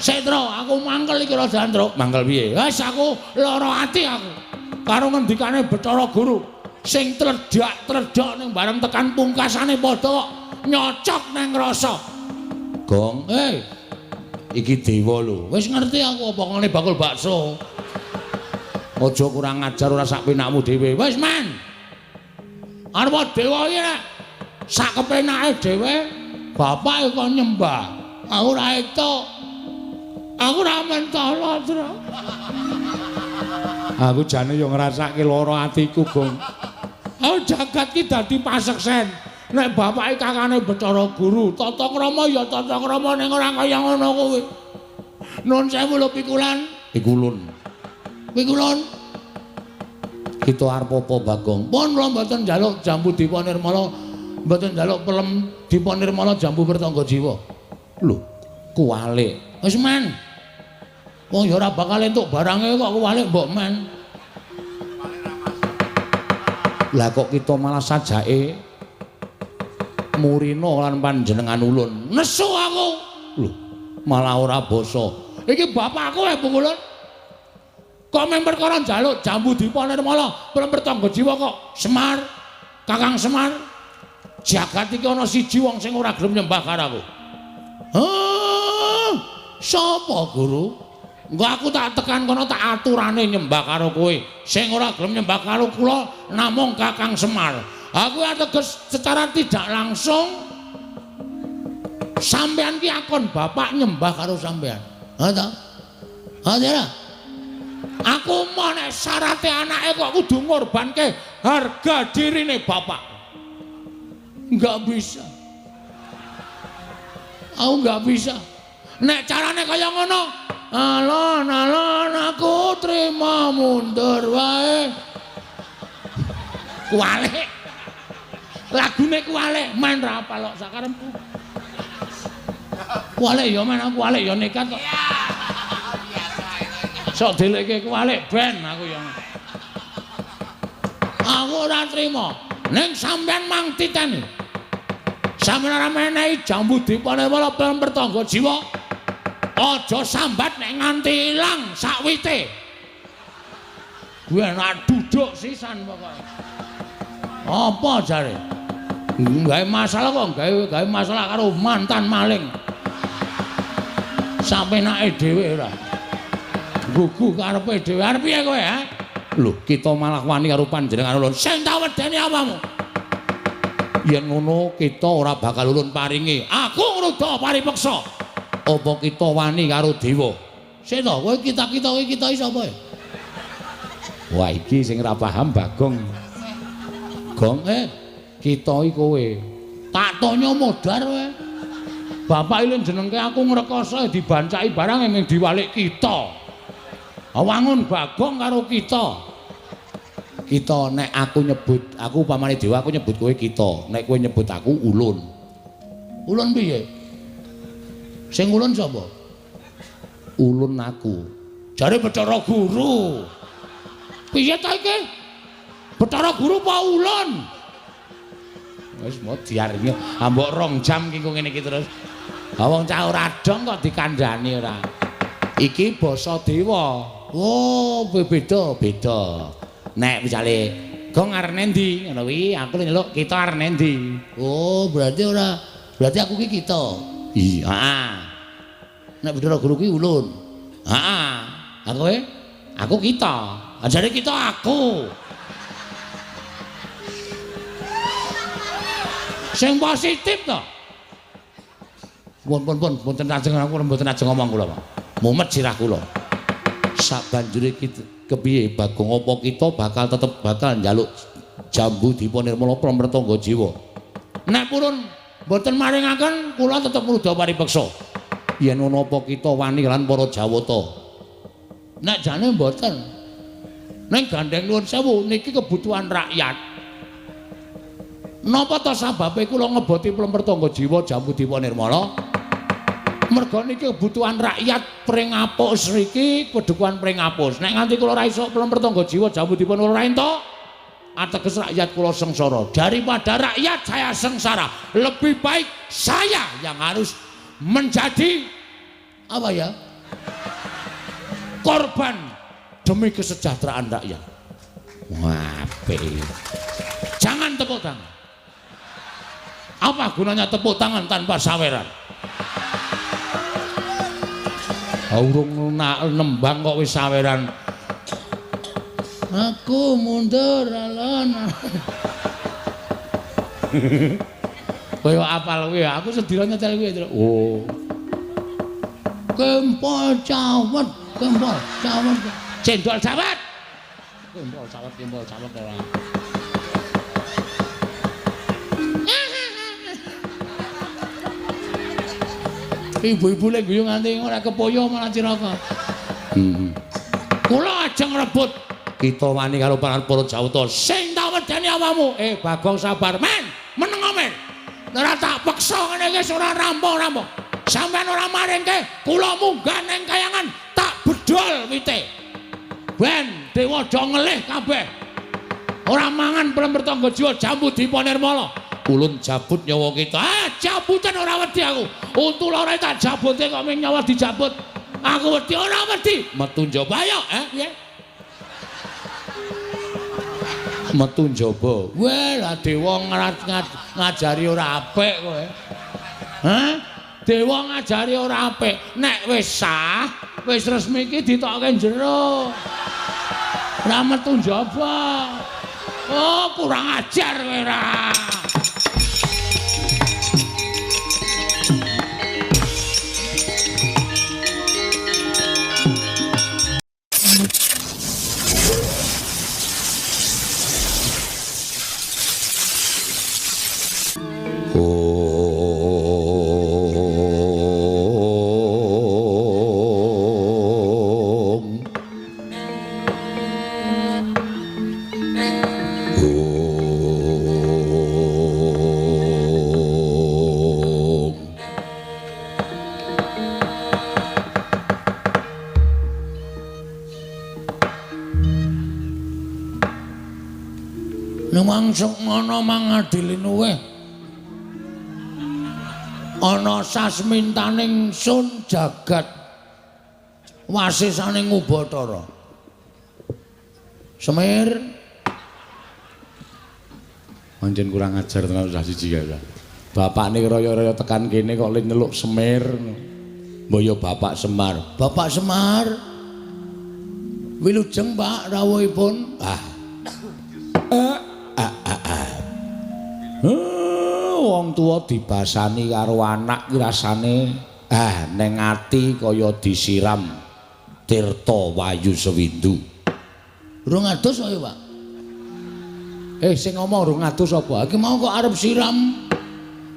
Setro, aku mangkel iki rada Andro. Mangkel piye? Wis aku lara ati aku. Karo ngendikane Bathara Guru sing tledhak-tledhok ning bareng tekan pungkasane padha kok nyocok nang rasa. Gong, iki dewa lho. Wis ngerti aku apa ngene bakul bakso. Aja kurang ajar ora sak penakmu dhewe. Wis men. Arep dewa iki nek sak kepenake dhewe bapak kok nyembah. Aku ora entuk. Aku ora mentala, Tru. Aku jane yo ngrasake lara atiku, Gong. Aku jagat ki dadi paseksen. Nek bapake kakane Bathara Guru, tata krama ya tata krama ning ora kaya ngono kuwi. Nun sewu lho pikulan. Pikulun. Pikulun. Kita arep apa, Bagong? Pun kula mboten njaluk jambu Dipa Nirmala, mboten njaluk pelem Dipa Nirmala jambu Pertangga Jiwa. Lho, kuwalik. Wis men. Wong ya ora bakal entuk barange kok kuwalik mbok men. Lah kok kita malah sajake murina lan panjenengan ulun. Nesu aku. Lho, malah ora basa. Iki bapakku e Pungkulun. Kok mung perkara njaluk jambu Dipa Nirmala, pelem Pertangga Jiwa kok Semar, Kakang Semar. Jagat iki ana siji wong sing ora gelem nyembah karo aku. Hah? Sapa, Guru? Engko aku tak tekan kono tak aturane nyembah karo kowe. Sing ora gelem nyembah karo kula namung Kakang Semar. Aku ateges secara tidak langsung sampean ki akon bapak nyembah karo sampean. Ha ta? Ha ta? Aku mau nek syarate anake kok kudu ngorbanke harga dirine bapak. Enggak bisa. Aku enggak bisa. Nek carane kaya ngono, alon-alon aku trima mundur wae. Kuwalik. Lagune kuwalik, men ra apal kok sakarepku. Kuwalik ya men aku kuwalik ya nekat kok. Sok delekke kuwalik ben aku ya. Aku ora trima. Ning sampean mang titeni. Sampeyan ora menehi jambu Dipa Nirmala pelem Pertangga Jiwa. Aja sambat nek nganti ilang sakwite. Kuwi enak duduk sisan pokoke. Apa jare? Gawe masalah kok gawe masalah karo mantan maling. Sapenake dhewe ora. Gugu karepe dhewe. Arep piye kowe, ha? Lho, kita malah wani karo panjenengan ulun. Sing tak wedeni apamu? Yen ngono kita ora bakal ulun paringi. Aku ngruda paripeksa. Apa kita wani karo dewa? Sik to, kowe kita-kita kowe kita iki sapa ya? Wah, iki sing ora paham Bagong. Gong, kita iki kowe. Tak tonyo modar kowe. Bapak iki jenengke aku ngrekoso dibancaki barang mung diwalik kita. Wangun Bagong karo kita. Kita nek aku nyebut, aku upamane dewa aku nyebut kowe kita. Nek kowe nyebut aku ulun. Ulun piye? Sing ulun sapa? Ulun aku. Jare Bathara Guru. Piye ta iki? Bathara Guru apa ulun? Wis mau diaringi ambok rong jam ki kok ngene iki terus. Ha wong cah ora dong kok dikandhani ora. Iki basa dewa. Oh, beda beda. Nek misale Gong arep nendi ngono kuwi, aku nyeluk kita arep nendi. Oh, berarti ora, berarti aku ki kita. Iya, heeh. Nek Bathara Guru ki ulun. Heeh. Lah kowe? Aku kita. Ajare kita aku. Sing positif to. Pun pun pun mboten ajeng aku mboten ajeng ngomong kula, Pak. Mumet sirah kula. Sabanjure kita kepiye Bagong apa kita bakal tetep bakal njaluk jambu Dipa Nirmala Pramretangga Jiwa. Nek purun mboten maringaken kula tetep ngruda paripeksa. Yen ngono apa kita wani lan para Jawata? Nek jane mboten. Ning gandeng nuwun sewu niki kebutuhan rakyat. Napa ta sababe kula ngeboti Plempertangga Jiwa Jambu Dipa Nirmala? Merga niki kebutuhan rakyat Pringapus riki, pedukuhan Pringapus. Nek nganti kula ora iso Plempertangga Jiwa Jambu Dipa Nirmala ora entuk, ateges rakyat kula sengsara. Daripada rakyat saya sengsara, lebih baik saya yang harus menjadi apa ya? Korban demi kesejahteraan rakyat. Wah, apik. Jangan tepuk tangan. Apa gunanya tepuk tangan tanpa saweran? Urung nembang kok wis saweran. Aku mundur alon. Kaya apal kuwi, aku sedina nyetel kuwi. Oh. Kempol cawet, kempol cawet. Cendol cawet. Kempol cawet, kempol cawet ora. Ibu-ibu lek guyu nganti ora kepoyo malah cilaka. Kula ajeng rebut kita wani karo para Jawata sing tak wedeni awakmu. Bagong sabar men, meneng men. Ora tak peksa ngene iki ora rampung-rampung. Sampeyan ora maringke, kula munggah ning kayangan tak bedol wite. Ben dewa do ngelih kabeh. Ora mangan plember tangga jiwa jambu dipa nirmala. Ulun jabut nyawa kita. Ah, jabutan ora wedi aku. Untu loro tak jabute kok ming nyawa dijabut. Aku wedi ora wedi. Metu njaba ayo, piye? Metu njaba. Weh, lah dewa ngajari ora apik kowe. Hah? Dewa ngajari ora apik. Nek wis sah, wis resmi iki ditokke jero. Ora metu njaba. Oh, kurang ajar kowe ora. Numangsuk ngono mangadili luweh ana sasmintaning sun jagat wasisaning Ubathara. Semir pancen kurang ajar tenan cah siji kae. Bapakne raya-raya tekan kene kok le nyeluk Semir. Mbok ya Bapak Semar. Bapak Semar. Wilujeng Pak rawuhipun. Ah. Wong tuwa dibasani karo anak ki rasane neng ati kaya disiram tirta wayu sewindu. Rung adus ayo, Pak. Sing ngomong rung adus apa? Iki mau kok arep siram.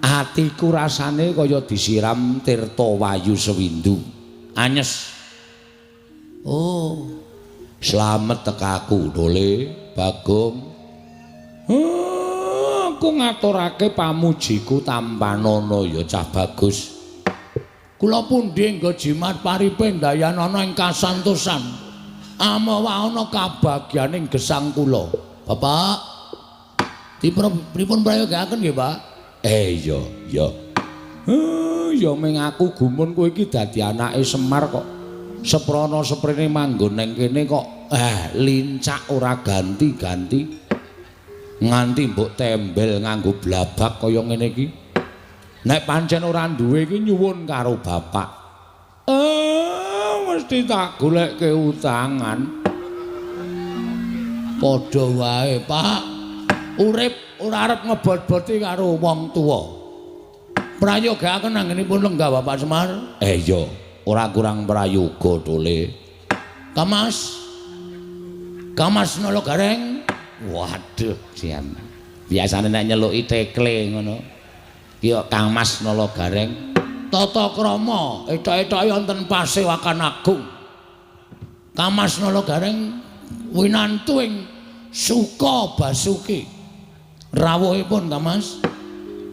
Atiku rasane kaya disiram tirta wayu sewindu. Anyes. Oh. Slamet tekaku dole Bagong. Aku ngaturake pamujiku tampanana ya cah bagus. Kula pundi nggo jimat paripe ndayanana ing kasantosan. Amawa ana kabagyaning gesang kula. Bapak, dipun prayogaaken nggih, Pak? Iya, iya. Ya ming aku gumun kowe iki dadi anake Semar kok. Seprana seprene manggon ning kene kok lincak ora ganti-ganti. Nganti mbok tembel nganggo blabak kaya ngene iki. Nek pancen ora duwe iki nyuwun karo bapak. Mesti tak golekke utangan. Padha wae, Pak. Urip ora arep ngebot-boti karo wong tuwa. Prayogaaken anggenipun lenggah Bapak Semar. Iya, ora kurang prayoga tole. Kamas. Kamas Nala Gareng. Waduh, jian. Biasane nek nyeluki tekle ngono. Ki kok Kang Mas Nala Gareng. Tata krama etok-etoke wonten Pasewakan Agung. Kang Mas Nala Gareng winantu ing Suka Basuki. Rawuhipun Kang Mas.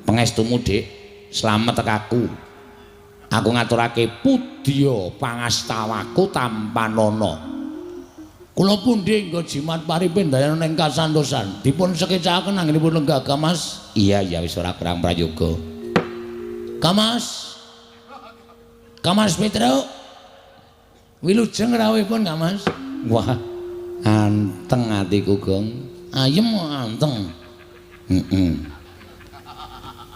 Pangestumu, Dik. Slamet tekaku. Aku ngaturake pudya pangastawaku tampanana. Kula pundi nggo jimat paripe ndayana ing kasantosan. Dipun sekecakaken anggenipun lenggah Mas. Iya, iya wis ora kurang prayoga. Kamas. Kamas Petruk. Wilujeng rawuhipun Kang Mas. Wah, anteng atiku, Gong. Ayem anteng. Heeh.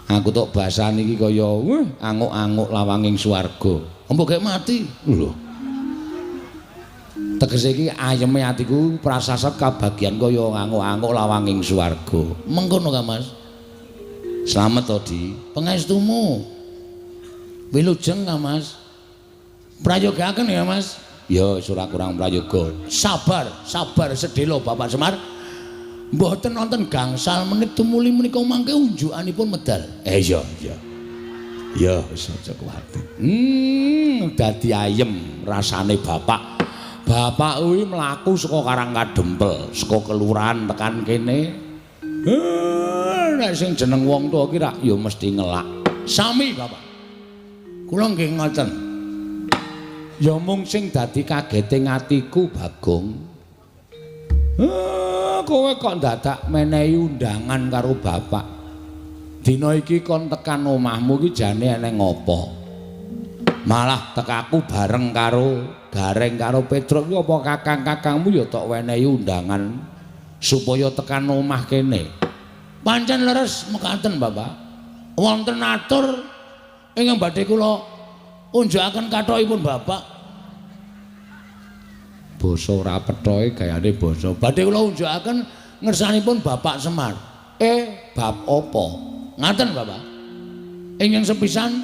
Aku tok basane iki kaya wah anguk-anguk lawanging swarga. Mbok gek mati. Lho. Tegese iki ayeme atiku prasasat kabagian kaya anguk-anguk lawanging swarga. Mengkono Kang Mas. Slamet to, Di. Pangestumu. Wilujeng Kang Mas. Prayogaken ya, Mas. Ya, wis ora kurang prayoga. Sabar, sabar sedhela Bapak Semar. Mboten wonten gangsal menit tumuli menika mangke unjukanipun medal. Iya, iya. Ya, wis aja kuwatir. Dadi ayem rasane bapak. Bapak kuwi mlaku saka Karang Kadempel, saka kelurahan tekan kene. Nek sing jeneng wong tuwa ki rak ya mesti ngelak. Sami, Bapak. Kula nggih ngoten. Ya mung sing dadi kagete atiku, Bagong. Kowe kok dadak menehi undangan karo bapak. Dina iki kon tekan omahmu iki jane eneng apa? Malah tekaku bareng karo Gareng karo Petruk iki apa kakang-kakangmu ya tok wenehi undangan supaya tekan omah kene. Pancen leres mekaten, Bapak. Wonten atur ingkang badhe kula unjukaken kathokipun Bapak. Basa ora pethoe gayane basa. Badhe kula unjukaken ngersanipun Bapak Semar. Bab apa? Ngaten, Bapak. Ingkang sepisan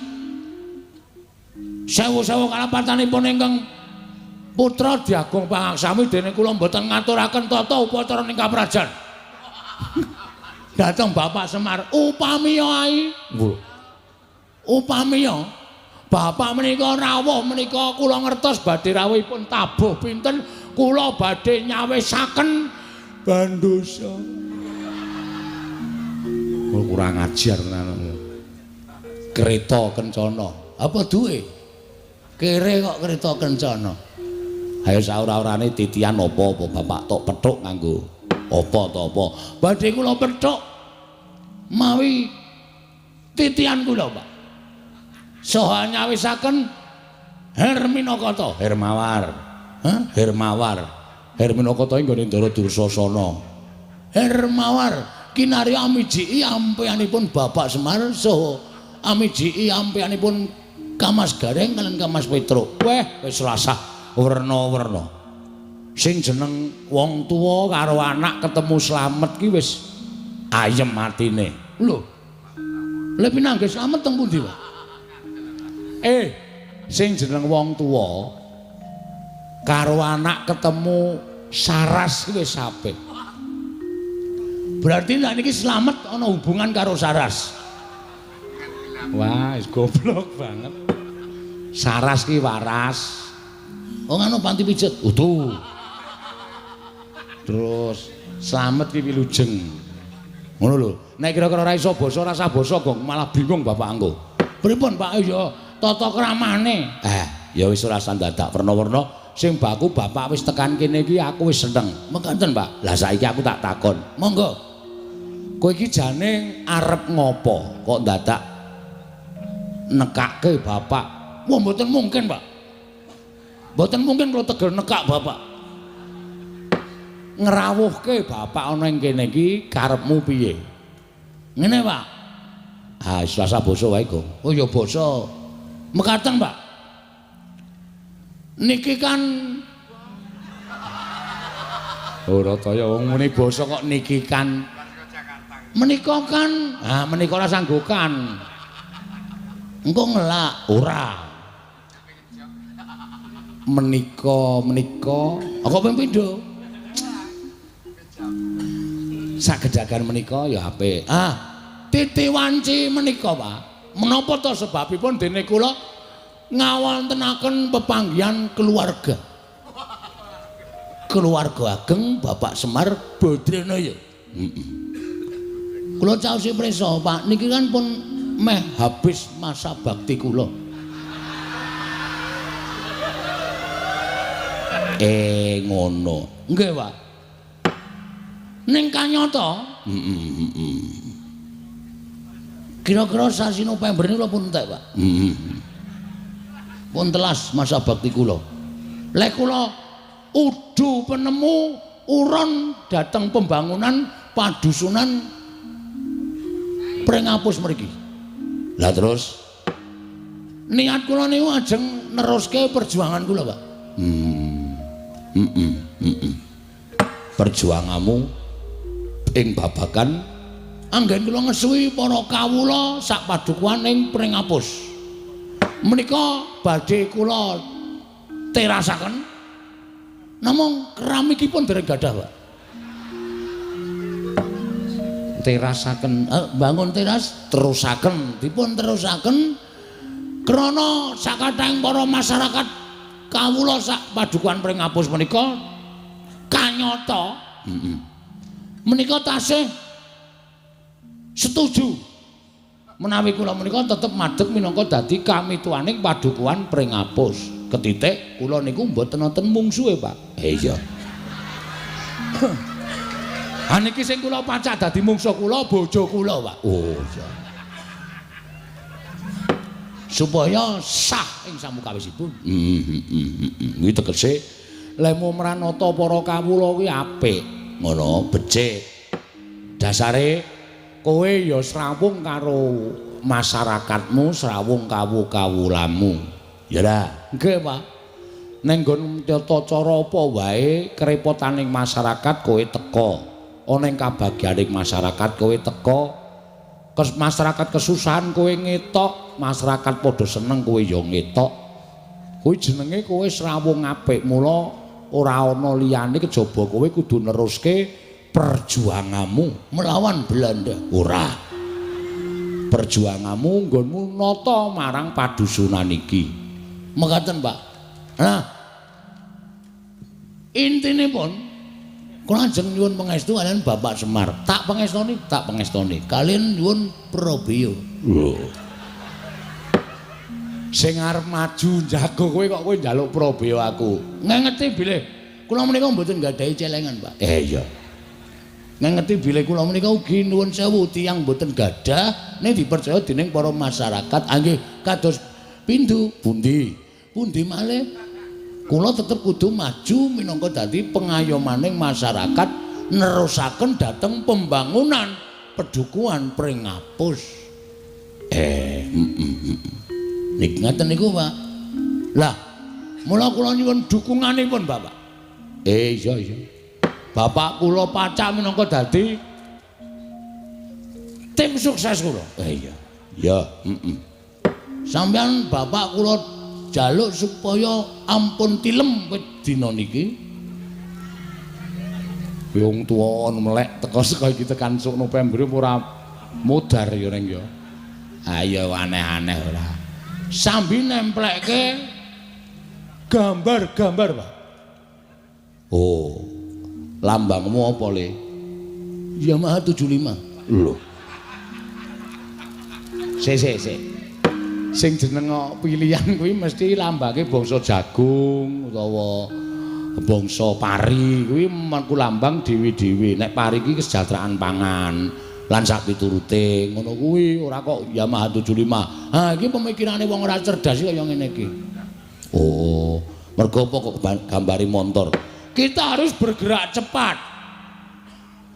sewu-sewu kalapatanipun ingkang putra Diagung Pangaksami dene kula mboten ngaturaken tata upacara ing kaprajan. Dhateng Bapak Semar, upamiya ai. Upamiya Bapak menika rawuh menika kula ngertos badhe rawuhipun tabuh pinten kula badhe nyawisaken bandosa. Kurang ajar tenan. Kereta kencana. Apa duwe? Kere kok kereta kencana. Ayo saura-urane titian apa-apa Bapak tok pethuk nganggo apa to apa. Badhe kula pethuk mawi titian kula, Pak. Saha nyawisaken Herminakata, Hermawar. Hah? Hermawar. Herminakata nggone Ndara Dursasana. Hermawar kinarya amijiki ampeyanipun Bapak Semar saha amijiki ampeyanipun Kamas Gareng kalian Kamas Petruk. Weh, wis rasah werna-werna. Sing jeneng wong tuwa karo anak ketemu slamet ki wis ayem atine. Lho. Lha pinanggih slamet teng pundi, Pak? Sing jeneng wong tuwa karo anak ketemu saras ki wis apik. Berarti nek niki slamet ana hubungan karo saras. Wah, wis goblok banget. Saras ki waras. Oh ngono panti pijet. Utuh. Terus slamet ki wilujeng. Ngono lho. Nek kira-kira ora iso basa ora usah basa, Gong, malah bingung bapak engko. Pripun, Pak? Ya tata kramane. Ya wis ora usah dadak werna-werna. Sing baku bapak wis tekan kene iki aku wis seneng. Mekaten, Pak. Lah saiki aku tak takon. Monggo. Kowe iki jane arep ngopo kok dadak nekake bapak? Wah, mboten mungkin, Pak. Mboten mungkin kula tegel nekak bapak. Ngrawuhke bapak ana ing kene iki karepmu piye? Ngene, Pak. Ah, wis rasa basa wae, Gong. Oh ya basa. Mekaten, Pak. Niki kan ora kaya wong muni basa kok niki kan. Menika kan, ah menika ora sanggukan. Engko ngelak ora. Menika menika kok ping pindho? Sagedagan menika ya apik. Ah, titi wanci menika, Pak. Menapa to sebabipun dene kula ngawontenaken pepanggihan keluarga. Keluarga ageng Bapak Semar Badranaya. Heeh. Kula caosi prisa, Pak, niki kan pun meh habis masa bakti kula. Ngono. Nggih, Pak. Ning kanyata, heeh. Kira-kira sasi November niku pun entek, Pak. Heeh. Pun telas masa bakti kula. Lek kula udu penemu uron dhateng pembangunan padusunan Pringapus mriki. Lah terus niat kula niku ajeng neruske perjuangan kula, Pak. Perjuanganmu ing babagan anggen kula ngesuwi para kawula sak padukuhan ing Pringapus. Menika badhe kula terasaken namung keramikipun dereng gadah, Pak. Terasaken, bangun teras terusaken, dipun terusaken krana sakathahing para masyarakat kawula sak padukuhan Pringapus menika kanyata. Menika tasih setuju menawi kula menika tetep madeg minangka dadi kamituwaning padukuhan Pringapus. Ketitik kula niku mboten wonten mungsuhe, Pak. Iya. Ha niki sing kula pacak dadi mungsuh kula bojo kula, Pak. Oh iya. Supaya sah ing samukawisipun. Kuwi tegese lemu mranata para kawula kuwi apik, ngono, becik. Dasare kowe ya srawung karo masyarakatmu, srawung kawu-kawulamu. Ya lah, nggih, Pak. Ning nggon tata cara apa wae kerepotaning masyarakat kowe teka. Ana ing kabagyaning masyarakat kowe teka. Masyarakat kesusahan kowe ngetok, masyarakat padha seneng kowe ya ngetok. Kuwi jenenge kowe srawung apik, mula ora ana liyane kejaba kowe kudu neruske perjuanganmu melawan Belanda. Ora. Perjuanganmu nggonmu nata marang padusunan iki. Mekaten, Pak. Nah, intinipun kula ajeng nyuwun pangestu kaliyan Bapak Semar. Tak pangestoni, tak pangestoni. Kaliyan nyuwun prabeya. Lho. Sing arep maju njago kowe kok kowe njaluk prabeya aku. Ngengeti bilih kula menika mboten nggadahi celengan, Pak. Iya. Ngengeti bilih kula menika ugi nuwun sewu tiyang mboten gadah ning dipercaya dening para masyarakat. Nggih kados pindhu pundi? Pundi malih? Kula tetep kudu maju minangka dadi pengayomaning masyarakat nerusaken dhateng pembangunan pedukuhan Pringapus. Niki ngaten niku, Pak. Lah, mula kula nyuwun dukunganipun, Bapak. Iya iya. Bapak kula pacak minangka dadi tim sukses kula. Iya. Ya, Sampeyan bapak kula jaluk supaya ampun tilem wit dina niki. Wong tuwa melek teko saka iki tekan sok November ora modar ya ning ya. Ayo aneh-aneh ora. Sambi nemplekke gambar-gambar, Pak. Oh. Lambangmu apa, Le? Yamaha 75. Lho. Sik sik sik. Sing jeneng pilihan kuwi mesti lambange bangsa jagung utawa bangsa pari kuwi mengku lambang dhewe-dhewe. Nek pari iki kesejahteraan pangan lan sak piturute ngono kuwi ora kok Yamaha 75. Ha iki pemikirane wong ora cerdas iki kaya ngene iki. Oh, mergo apa kok gambari montor? Kita harus bergerak cepat.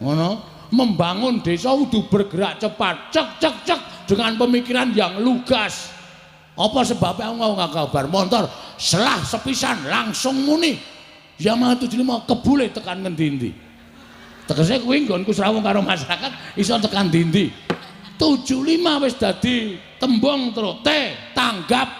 Ngono, membangun desa kudu bergerak cepat. Cek cek cek dengan pemikiran yang lugas. Apa sebabnya aku nggak kabar motor selah sepisan langsung muni Yamaha 75 kebule tekan ngendi-endi. Tegese kuwi nggonku srawung karo masyarakat iso tekan ndi-ndi. 75 wis dadi tembung terus T tanggap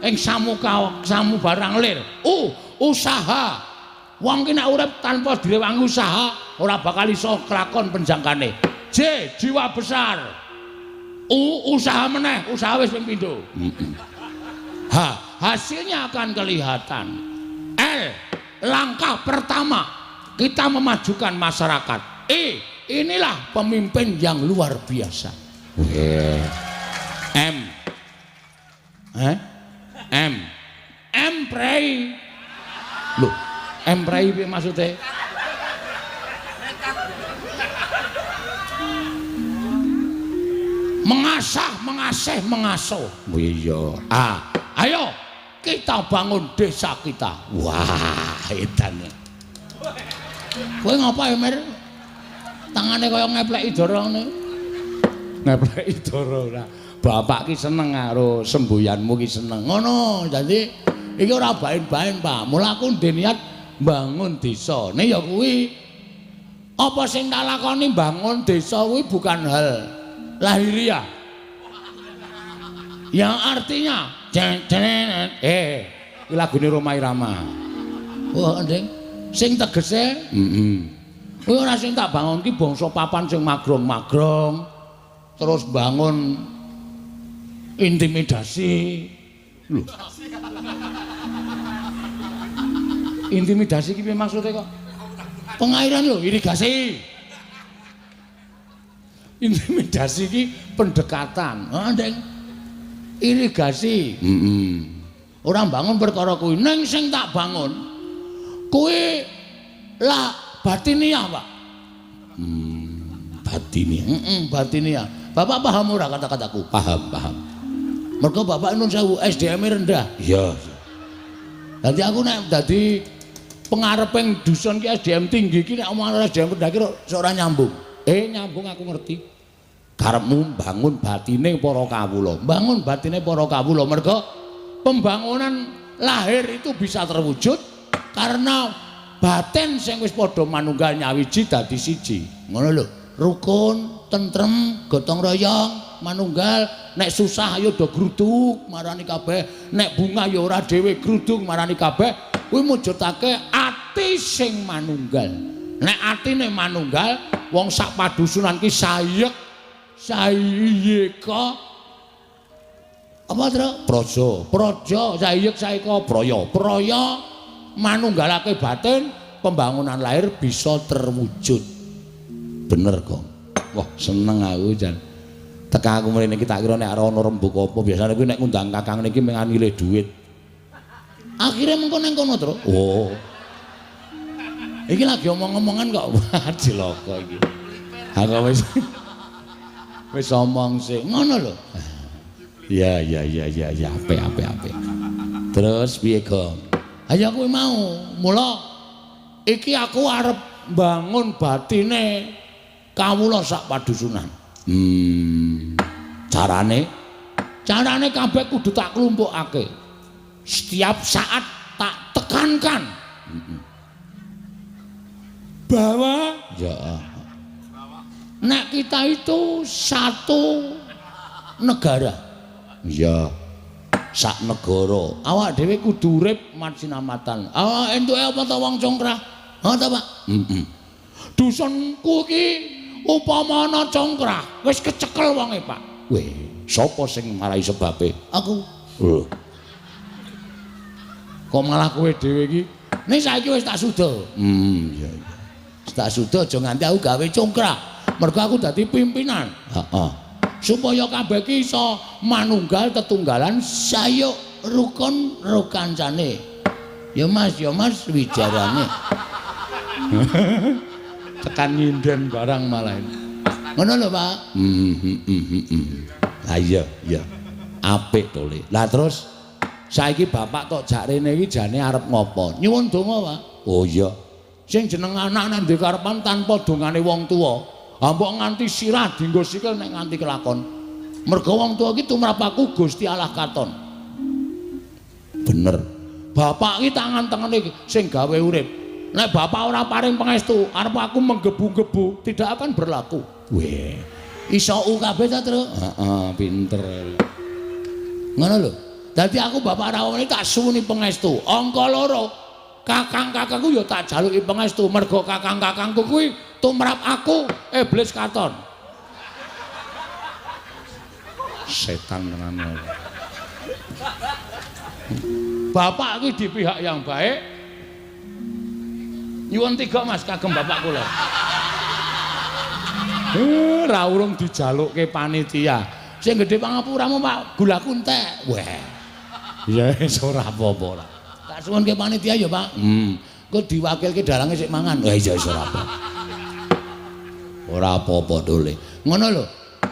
ing samuka samu barang lir. U usaha. Wong ki nek urip tanpa direwangi usaha ora bakal iso kelakon penjangkane. J jiwa besar. U usaha meneh, usaha wis ping pindho. H hasilnya akan kelihatan. L langkah pertama kita memajukan masyarakat. E inilah pemimpin yang luar biasa. M M M prei. Loh, M prei piye maksude? Mengasah, mengasih, mengasuh. Oh iya. A. Ayo Kita bangun desa kita. Wah, edan. Kowe ngapa ya, Mir? Tangane kaya ngepleki dara ngene. Ngepleki dara ora. Bapak ki seneng karo semboyanmu ki seneng. Ngono, dadi iki ora baen-baen, Pak. Mula aku ndek niat bangun desa. Ne ya kuwi. Apa sing tak lakoni bangun desa kuwi bukan hal lahiriah. Yang artinya iki lagune Rhoma Irama. Wah, Nding. Sing tegese heeh. Kuwi ora sing tak bangun ki bangsa papan sing magrong-magrong. Terus bangun intimidasi. Lho. Intimidasi ki piye maksude kok? Pengairan lho, irigasi. Intimidasi ki pendekatan. Heeh, Nding. Irigasi. Heeh. Ora bangun perkara kuwi. Ning sing tak bangun kuwi lah batiniah, Pak. Batiniah. Heeh, batiniah. Bapak paham ora kata-kataku? Paham, paham. Mergo bapak nun sewu SDM rendah. Iya. Dadi aku nek dadi pengareping dusun ki SDM tinggi ki nek omongan SDM rendah ki ora nyambung. Nyambung aku ngerti. Karepmu bangun batine para kawula. Bangun batine para kawula mergo pembangunan lahir itu bisa terwujud karena batin sing wis padha manunggal nyawiji dadi siji. Ngono lho. Rukun, tentrem, gotong royong, manunggal, nek susah ayo do gruduk marani kabeh, nek bunga ya ora dhewe gruduk marani kabeh, kuwi mujudake ati sing manunggal. Nek atine manunggal, wong sak padusunan ki sayek sayeka apa tru? Praja, praja sayek saeka praya, praya manunggalake batin, pembangunan lahir bisa terwujud. Bener kok. Wah, seneng aku jan. Teka aku mrene iki tak kira nek ora ana rembug apa, biasane kuwi nek ngundang kakang niki mung nilih duit. Akhire mengko nang kono, Tru. Oh. Iki lagi omong-omongan kok. Wah, cilaka iki. Aku wis omong sik. Ngono lho. Ya ya ya ya ya, apik apik apik. Terus piye, Gong? Ayo kuwi mau. Mula iki aku arep bangun batine kawula sak padusunan. Carane? Carane kabeh kudu tak klumpukake. Setiap saat tak tekankan. Bahwa ya nek kita itu satu negara. Ya. Sak negara. Awak dhewe kudu urip masinamatan. Awak entuke apa ta wong congkrah? Ha ta, Pak? Heeh. Dusunku iki upama ana congkrah, wis kecekel wonge, Pak. Weh, sapa sing marai sebabe? Aku. Lho. Kok malah kowe dhewe iki? Nek saiki wis tak suda. Iya iya. Wis tak suda aja nganti aku gawe congkrah. Mergo aku dadi pimpinan. Heeh. Supaya kabeh iki iso manunggal tetunggalan sayuk rukun rukancane. Ya Mas wijarane. Tekan nyinden barang malah. Ngono lho, Pak. Ha iya, iya. Apik to, Le. Lah terus saiki bapak tok jak rene iki jane arep ngopo? Nyuwun donga, Pak. Oh iya. Sing jeneng anak nek ndek karepan tanpa dongane wong tuwa, mbok nganti sirah dienggo sikil nek nganti kelakon. Mergo wong tuwa iki tumrap aku Gusti Allah katon. Bener. Bapak iki tangan tengene sing gawe urip. Nek bapak ora paring pangestu, arep aku menggebu-gebu tidak akan berlaku. Weh, iso u kabeh ta, Tru? Heeh, pinter. Ngono lho. Dadi aku bapak rawuh tak suwuni pangestu. Angka loro, kakang-kakangku ya tak jaluki pangestu mergo kakang-kakangku kuwi tumrap aku iblis katon. Setan tenan. Bapak iki di pihak yang baik. Nyuwun tiga Mas kagem bapak kula. Ra urung dijalukke panitia. Sing gedhe pangapuramu Pak, gulaku entek. Weh. Ya wis ora apa-apa ora. Tak suwunke panitia ya, Pak. Engko diwakilke dalange sik mangan. Wah iya wis ora apa. Ora apa-apa dole. Ngono lho.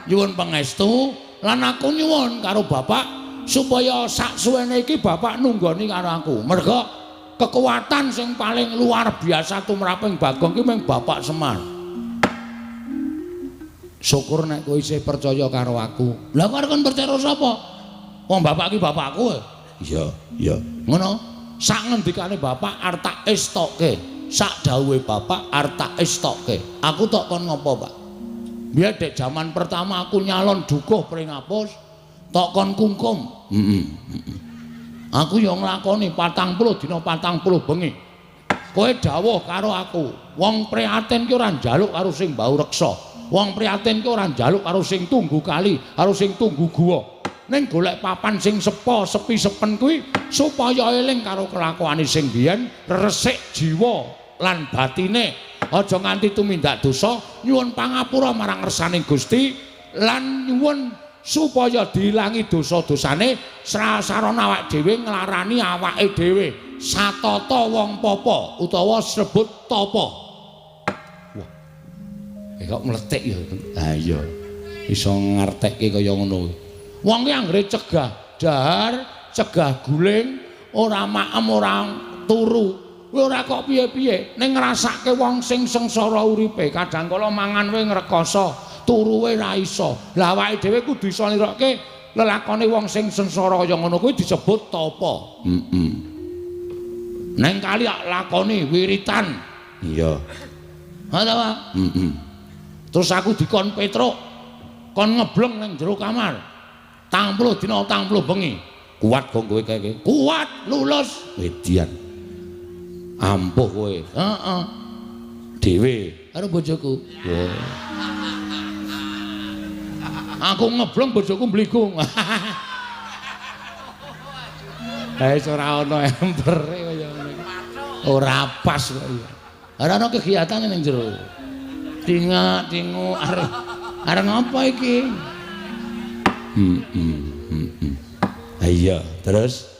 Nyuwun pangestu lan aku nyuwun karo bapak Supaya sak suwene iki bapak nunggoni karo aku. Merga kekuatan sing paling luar biasa tumraping Bagong ki mung Bapak Semar. Syukur nek kowe isih percaya karo aku. Lah kok arep kon percaya sapa? Wong bapak ki bapakku. Iya, iya. Ngono. Sak ngendikane bapak arep tak estoke. Sak dawuhe bapak arep tak estoke. Aku tok kon ngopo, Pak? Biyen dek jaman pertama aku nyalon dukuh Pringapus, tok kon kungkum. Heeh. Aku ya nglakoni 40 dina 40 bengi. Kowe dawuh karo aku, wong prihatin ki ora njaluk karo sing bau reksa. Wong prihatin ki ora njaluk karo sing tunggu kali, karo sing tunggu guwa. Ning golek papan sing sepo, sepi sepen kuwi supaya eling karo kelakuane sing biyen, resik jiwa lan batine. Aja nganti tumindak dosa, nyuwun pangapura marang ngersaning Gusti lan nyuwun supaya diilangi dosa-dosane, sarana awak dhewe nglarani awake dhewe. Satata wong papa utawa sebut tapa. Wah. Kok mletik ya. Ha iya. Iso ngertekke kaya ngono. Wong ki anggere cegah dahar, cegah guling, ora maem, ora turu. Kuwi ora kok piye-piye, ning ngrasake wong sing sengsara uripe, kadang kala mangan wae ngrekoso, turu wae ra iso. Lah awake dhewe kudu iso nirokke lelakone wong sing sengsara kaya ngono kuwi disebut tapa. Heeh. Neng kali lakoni wiritan. Iya. Ha ta, Pak? Heeh. Terus aku dikon Petruk, kon ngebleng ning jero kamar. 40 dina 40 bengi. Kuat kok kowe kae. Kuat, lulus. Edian. Ampuh kowe. Heeh. Dhewe karo bojoku. Wah. Aku ngebleng bojoku mbligung. Ha wis ora ana empere kaya ngene iki. Ora pas kok iya. Ora ana kegiatan ning jero. Tingak-tingu arep ngapa iki? Ha iya, terus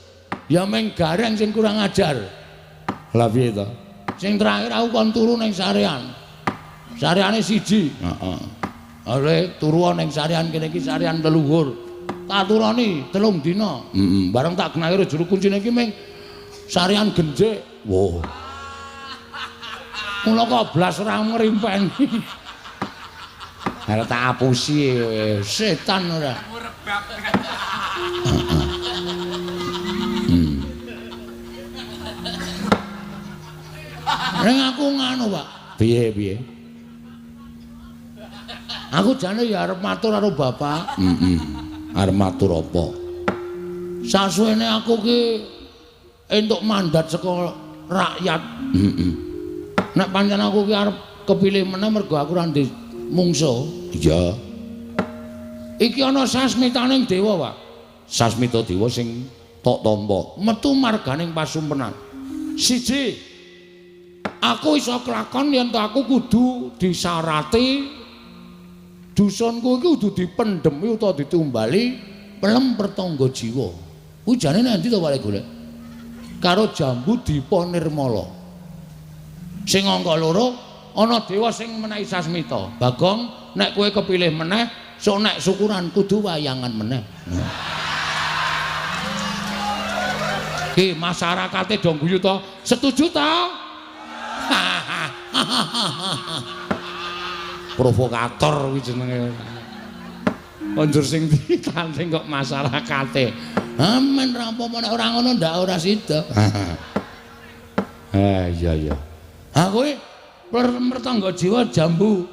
ya meng gareng sing kurang ajar. Lah piye to? Sing terakhir aku kon turu ning sarean. Sareane siji. Heeh. Ale turu ning sarean kene iki sarean leluhur. Tak turoni 3 dina. Heeh. Bareng tak genahke juru kuncine iki meng sarean genjik. Wah. Mula kok blas ora ngrimpeni. Arep tak apusi setan ora. Ning aku nganu, Pak. Piye-piye? Aku jane ya arep matur karo bapak. Heeh. Arep matur apa? Sasuwene aku ki entuk mandat saka rakyat. Heeh. Nek pancen aku ki arep kepilih meneh mergo aku ora ndek mungsuh. Iya. Iki ana sasmitaning dewa, Pak. Sasmita dewa sing tok tampa metu marganing pasumpenan. Siji, aku iso kelakon yen to aku kudu disarati dusunku iki kudu dipendhemi utawa ditumbali pelem pertangga jiwa. Kuwi jane nang endi to Pak golek? Karo jambu Dipa Nirmala. Sing angka 2 ana dewa sing menehi sasmita. Bagong, nek kowe kepilih meneh, sok nek syukuran kudu wayangan meneh. Ki masyarakate do guyu to? Setuju ta? Provokator kuwi jenenge. Konjur sing ditanding kok masyarakate. Amen ra apa-apa nek ora ngono ndak ora sida. Ha iya iya. Ha kowe mertangga jiwa jambu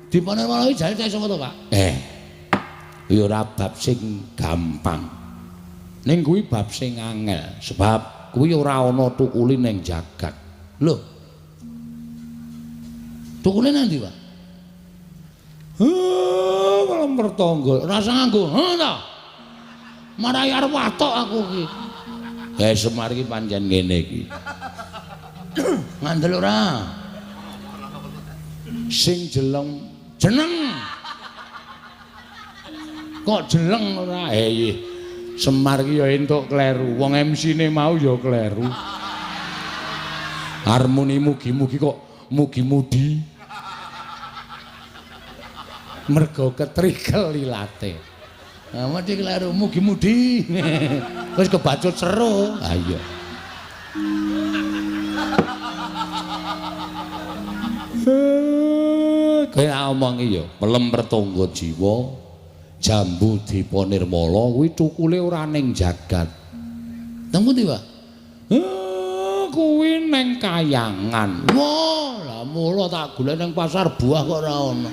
Dipa Nirmala iki jane cah sapa to, Pak? Kuwi ora bab sing gampang. Ning kuwi bab sing angel, sebab kuwi ora ana tukuli ning jagat. Lho. Tukule nang ndi, Pak? Heh, malah mertangga. Rasa nganggo. Heh ta. Marai arep watok aku iki. Ya Semar iki pancen ngene iki. Ngandel ora? Sing jeleng jeneng. Kok jeleng ora? Semar iki ya entuk kleru. Wong MC-ne mau ya kleru. Harmoni mugi-mugi kok mugi-mudi. Mergo ketrikel ilate. Ah mesti kleru mugi-mudi. Wis kebacut seru. Ah iya. Kowe omongi ya, pelem pertangga jiwa, jambu dipa nirmala kuwi cukule ora ning jagat. Nang pundi, Pak? Kuwi ning kayangan. Wah, lah mula tak golek ning pasar buah kok ora ana.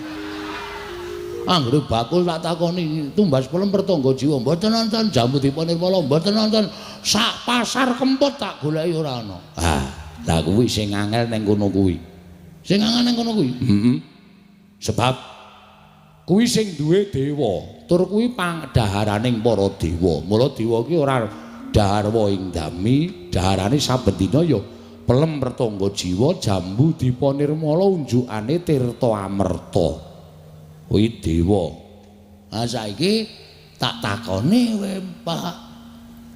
Anggere bakul tak takoni tumbas pelem pertangga jiwa, mboten nonton jambu dipa nirmala, mboten nonton sak pasar Kempot tak goleki ora ana. Ah, lah kuwi sing angel ning kono kuwi. Sing angel ning kono kuwi. Heeh. Sebab kuwi sing duwe dewa, tur kuwi pangdaharaning para dewa. Mula dewa ki ora dahar ing dami, daharane saben dina ya pelem pertangga jiwa, jambu dipa nirmala unjukane tirta amerta. Kuwi dewa. Ah saiki tak takoni kowe, Pak.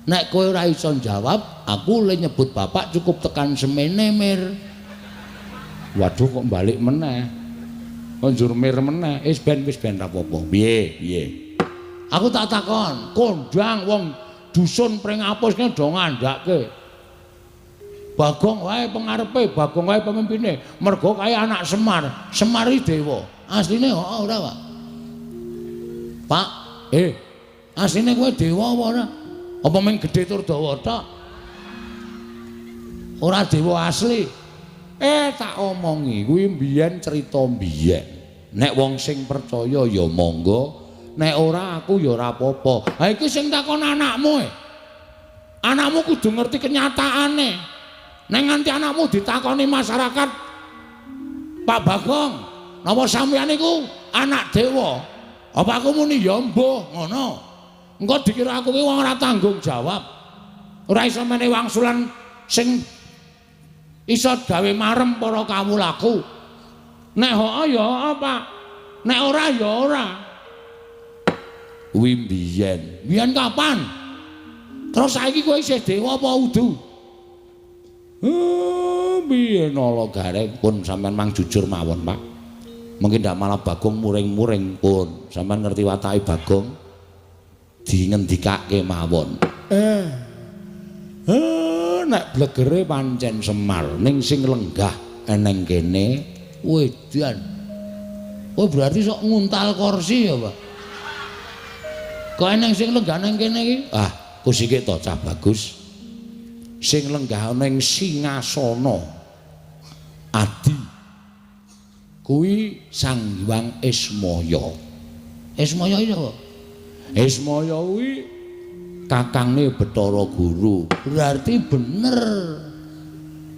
Nek kowe ora iso jawab, aku le nyebut bapak cukup tekan semene, Mir. Waduh kok balik meneh. Kok njur mir meneh. Wis ben ra apa-apa. Piye? Piye? Aku tak takon, kondang wong dusun Pringapus ki do ngandhake. Bagong wae pengarepe, Bagong wae pemimpine. Mergo kae anak Semar, Semar iki dewa. Asline heeh ora, Pak? Pak, asline kowe dewa apa ora? Apa mung gedhe tur dawa tok? Ora dewa asli. Tak omongi kuwi mbiyen cerita mbiyen. Nek wong sing percaya ya monggo, nek ora aku ya ora apa-apa. Ha iki sing takon anakmu e. Anakmu kudu ngerti kenyataane. Nek nganti anakmu ditakoni masyarakat, Pak Bagong, napa sampeyan niku anak dewa? Apa aku muni ya mbuh ngono. Engko dikira aku ki wong ora tanggung jawab. Ora iso menehi wangsulan sing iso gawe marem para kawulaku. Nek heeh ya heeh, Pak. Nek ora ya ora. Kuwi mbiyen. Mbiyen kapan? Terus saiki kowe isih dewa apa udu? Mbiyen ala gareng pun sampean mang jujur mawon, Pak. Mungkin ndak malah Bagong muring-muring pun. Sampean ngerti watake Bagong dingendikake mawon. Nek blegere pancen Semar ning sing lenggah eneng kene wedan. Oh berarti sok nguntal kursi ya, Pak. Kok eneng sing lenggah nang kene iki? Ah, kusike to cah bagus. Sing lenggah ning singasana adi kuwi Sang Hyang Ismaya. Ismaya iki sapa? Ismaya kuwi kakangne Bathara Guru. Berarti bener.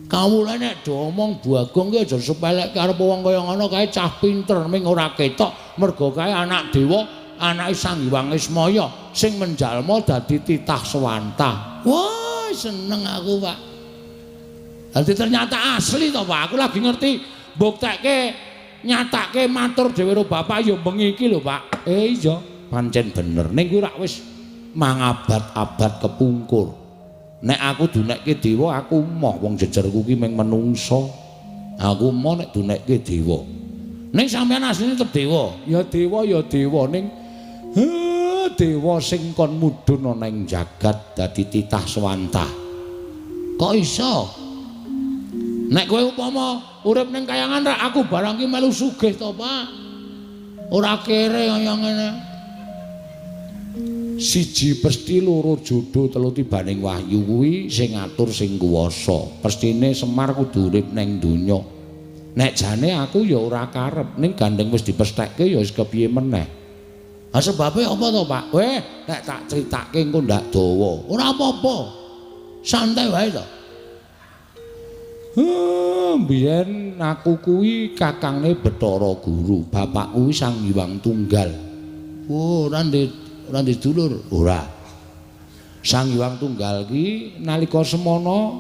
Kawula nek do omong Bagong ki aja sepelekke arep wong kaya ngono kae cah pinter ming ora ketok mergo kae anak dewa, anake Sang Hyang Ismaya sing menjalma dadi titah swantah. Wah, seneng aku, Pak. Dadi ternyata asli to, Pak. Aku lagi ngerti mbuktekke nyatake matur dhewe karo bapak ya bengi iki lho, Pak. Iya, pancen bener. Ning kuwi rak wis mangabad-abad kepungkur. Nek aku dunekke dewa aku moh wong jejerku ki mung menungsa. Aku moh nek dunekke dewa. Ning sampeyan asline tetep dewa. Ya dewa ya dewa ning dewa sing kon mudhun ana ing jagat dadi titah swantah. Kok iso? Nek kowe upama urip ning kayangan rak aku barang ki melu sugih to, Pak. Ora kere kaya ngene. Siji pesti loro jodo telu tibaning wahyu kuwi sing ngatur sing kuwasa. Pestine Semar kudu urip ning donya. Nek jane aku ya ora karep, ning gandeng wis dipesthekke ya wis kepiye meneh. Ha sebabe apa to, Pak? Weh, nek tak critake engko ndak dawa. Ora apa-apa. Santai wae to. Mbiyen aku kuwi kakangne Bathara Guru, bapakku kuwi Sang Hyang Tunggal. Oh, ora ndek dulur. Ora. Sang Hyang Tunggal ki nalika semana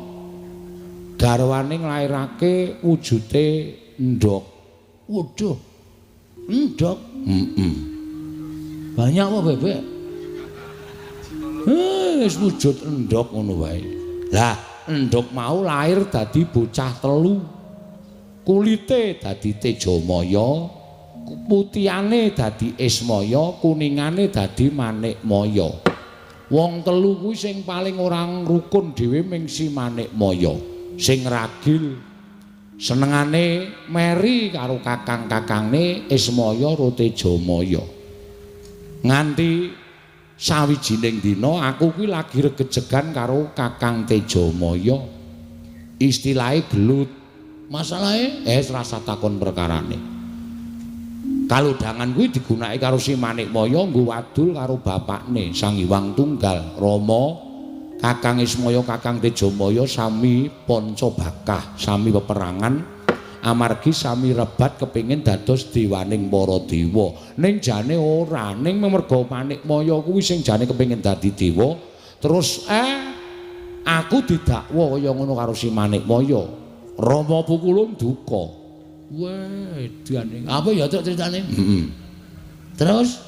garwane nglairake wujute endhog. Waduh. Endhog? Heeh. Banyak apa bebek? Wis wujud endhog ngono wae. Lah, endhog mau lahir dadi bocah telu. Kulite dadi Tejamaya, Putihane dadi Ismaya, kuningane dadi Manikmaya. Wong telu kuwi sing paling ora rukun dhewe ming si Manikmaya. Sing ragil senengane meri karo kakang-kakangne Ismaya ro Tejamaya. Nganti sawijining dina aku kuwi lagi regejegan karo Kakang Tejamaya. Istilahe gelut. Masalahe rasa takon perkarane. Kalodhangan kuwi digunakake karo si Manikmaya nggo wadul karo bapakne Sang Hyang Tunggal Rama. Kakang Ismaya, Kakang Tejamaya sami panca bakah, sami peperangan amargi sami rebat kepingin dados dewaning para dewa. Ning jane ora, ning merga Manikmaya kuwi sing jane kepingin dadi dewa, terus aku didakwa kaya ngono karo si Manikmaya. Rama Pukulun duka. Weh, edan. Apa ya tok critane? Heeh. Terus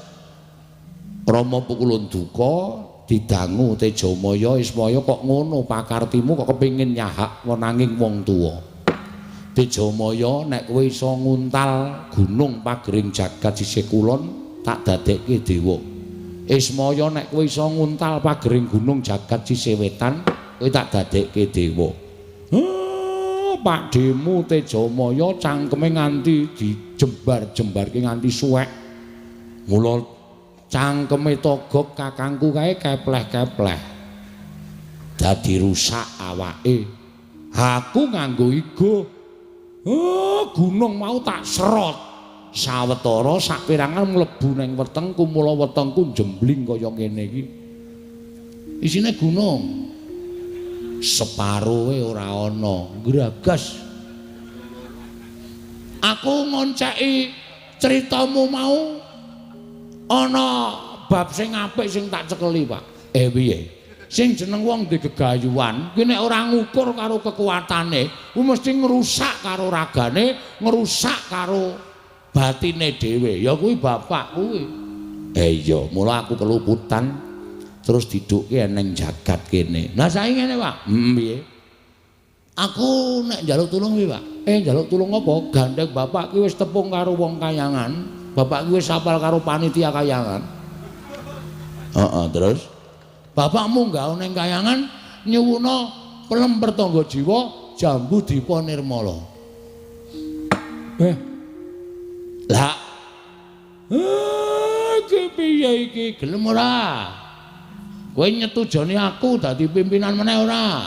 Rama Pukulun duka didangu Tejamaya, Ismaya kok ngono pakartimu kok kepingin nyahak wenanging wong tuwa. Tejamaya nek kowe iso nguntal gunung pagering jagat sisih kulon tak dadekke dewa. Ismaya nek kowe iso nguntal pagering gunung jagat sisih wetan kowe tak dadekke dewa. Pakdhemu Tejamaya cangkeme nganti dijembar-jembarke nganti suwek. Mula cangkeme Togog kakangku kae kepleh-kepleh. Dadi rusak awake. Aku nganggo igo. Gunung mau tak serot. Sawetara saperangan mlebu ning wetengku, mula wetengku jembling kaya ngene iki. Isine gunung. Separoe ora ana, gragas. Aku ngonceki critamu mau ana bab sing apik sing tak cekeli, Pak. Piye? Sing jeneng wong di gegayuhan kuwi nek ora ngukur karo kekuatane, kuwi mesti ngrusak karo ragane, ngrusak karo batine dhewe. Ya kuwi bapak kuwi. Iya, mula aku keluputan terus didukke ning jagat kene. Lah saiki ngene, Pak. Piye? Aku nek njaluk tulung piye, Pak? Njaluk tulung apa? Gandeng bapak ki wis tepung karo wong kayangan. Bapak ki wis apal karo panitia kayangan. Heeh, terus bapak munggah ning kayangan nyuwuna pelem pertangga jiwa jambu dipa nirmala. Lah iki piye iki? Gelem ora? Kowe nyetujoni aku dadi pimpinan meneh ora?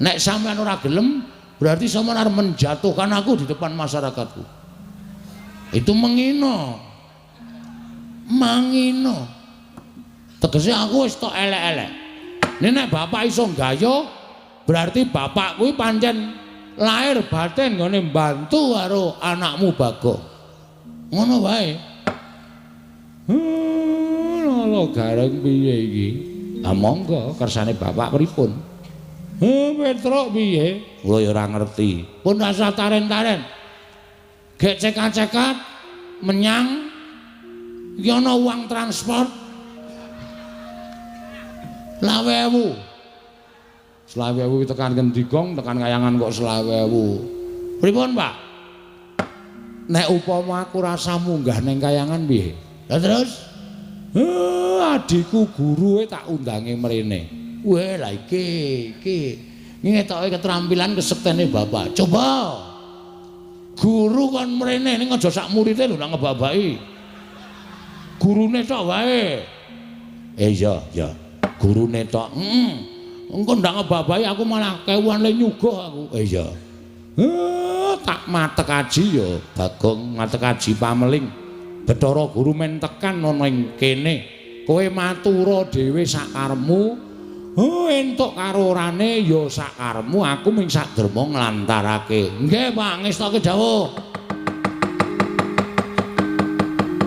Nek sampean ora gelem, berarti sampean arep menjatuhkan aku di depan masyarakatku. Itu mengino. Mangino. Tegese aku wis tok elek-elek. Nek bapak iso nggayo, berarti bapak kuwi pancen lahir batin nggone mbantu karo anakmu Bagong. Ngono wae. Lho gareng piye iki? Ah monggo kersane bapak pripun? Petruk piye? Kula ya ora ngerti. Pun rasa taren-taren. Gek cekat-cekat menyang iki ana uang transport 20.000. 20.000 tekan ngendi gong, tekan kayangan kok 20.000. Pripun, Pak? Nek upama aku rasa munggah ning kayangan piye? Lah terus adikku gurue tak undange mrene. Weh, lah iki iki ngetoke keterampilan kesektene bapak. Coba guru kon mrene ning aja sak murite lho nang ngebabaki. Gurune tok wae. Iya, iya. Gurune tok. Heeh. Engko ndak ngebabaki aku malah kewuan le nyuguh aku. Iya. Tak matek aji ya, Bagong matek aji pameling. Bathara guru men tekan ana ing kene. Kowe matura dhewe sakarepmu. Oh, entuk karo orane ya sakarepmu, aku ming sak derma nglantarake. Nggih, Pak, ngestoke dawuh.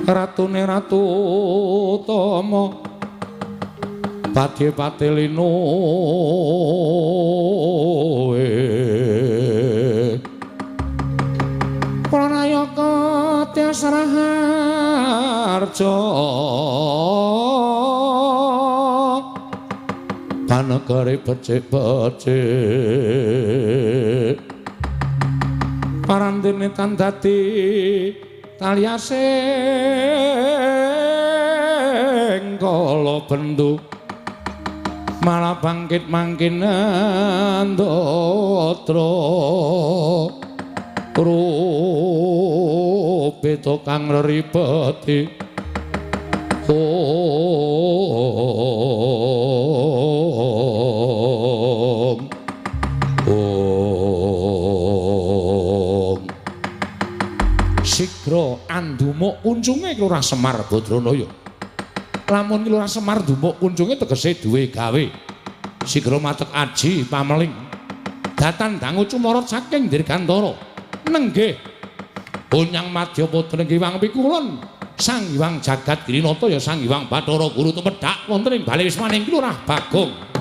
Ratune Ratu Tama Pati-pati linu Pranayaka Tyas Raharja Panegari becik-becik Parandene tan dadi Taliasing kala bendu malah bangkit mangkin andatra rupe kang reripeti. Om Om sigra andumuk kuncunge Lurah Semar Badranaya. Lamun Lurah Semar ndumuk kuncunge tegese duwe gawe. Sigra matek aji pameling. Datan dangu cumorot saking Dirgantara. Nenggih Onyang Madyapada nenggih Hyang Pikulun Sang Hyang Jagat Girinata ya Sang Hyang Bathara Guru tumedhak wonten ing bale wismaning Lurah Bagong.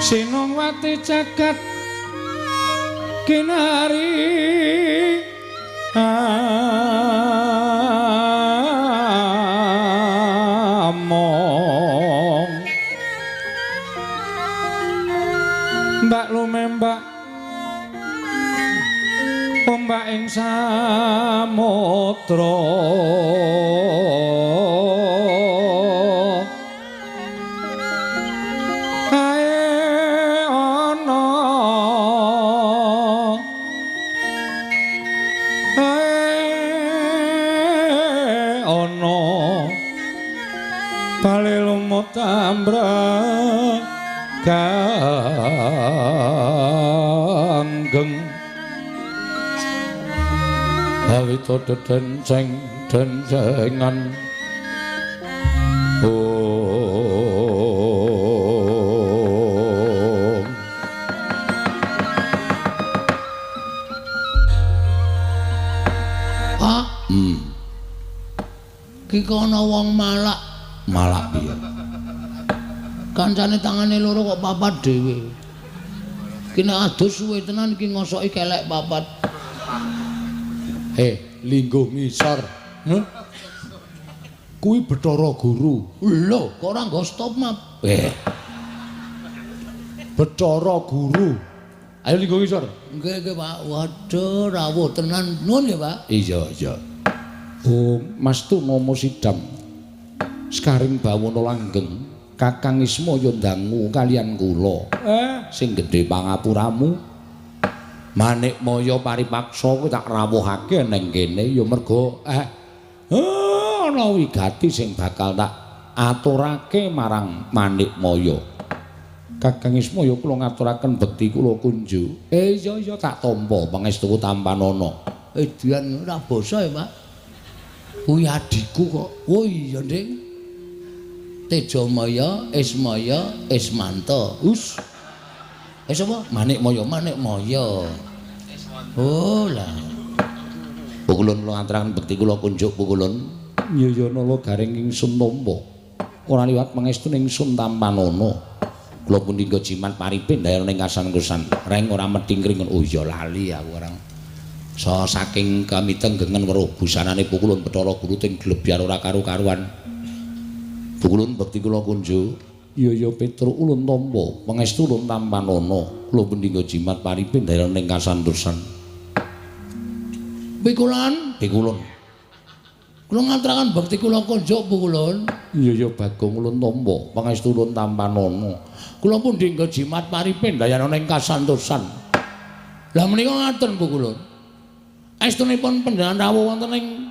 Sinongwati jagat kinari among mbak lumembak ombak ing samudra tambra Ganggeng awito dedenceng dencengan. Om. Pak, ki kono wong malak. Malak piye? Kancane tangane loro kok papat dhewe. Ki nek adus suwe tenan iki ngosoki kelek papat. Lingguh ngisor. Huh? Kuwi Bathara Guru. Lho, kok ora nggo stop map? Bathara Guru. Ayo lingguh ngisor. Nggih, nggih, Pak. Waduh, rawuh tenan. Nuwun nggih, Pak. Iya, iya. Oh, Mas Tunomo Sidam. Sekaring bawana langgeng, Kakang Ismaya ndangu kalian kula. Sing gedhe pangapuramu. Manikmaya paripaksa kuwi tak rawuhake ning kene ya mergo ana wigati sing bakal tak aturake marang Manikmaya. Kakang Ismaya kula ngaturaken bekti kula kunjuk. Iya iya tak tampa pangestu tampanana. Edian ora basa ya, Pak. Kuwi adhiku kok. Oh iya, Ding. Tejamaya, Ismaya, Ismanta. Us. Sapa? Manikmaya, Manikmaya. Oh lah. Pukulun kula ngaturaken bekti kula kunjuk pukulun. Ya ya nala garing ingsun tampa. Ora liwat pangestu ingsun tampanana. Kula pundi nggo jimat paripin dayana ing kasan-kusan. Reng ora methingkring. Oh iya lali aku orang. So saking kamitenggengen weruh busanane pukulun Bathara Guru ting glebyar ora karu-karuan. Pukulun bekti kula kunjuk. Ya ya Petruk ulun tampa pangestu ulun tampanana. Kula pundi nggo jimat paripin dayana ing kasantosan. Pikulon, pikulun. Kula ngaturaken bekti kula kunjuk pukulun. Iya ya Bagong ulun tampa pangestu ulun tampanana. Kula pundi nggo jimat paripin dayana ing kasantosan. Lah menika ngaten pukulun. Estunipun panjenengan rawuh wonten ing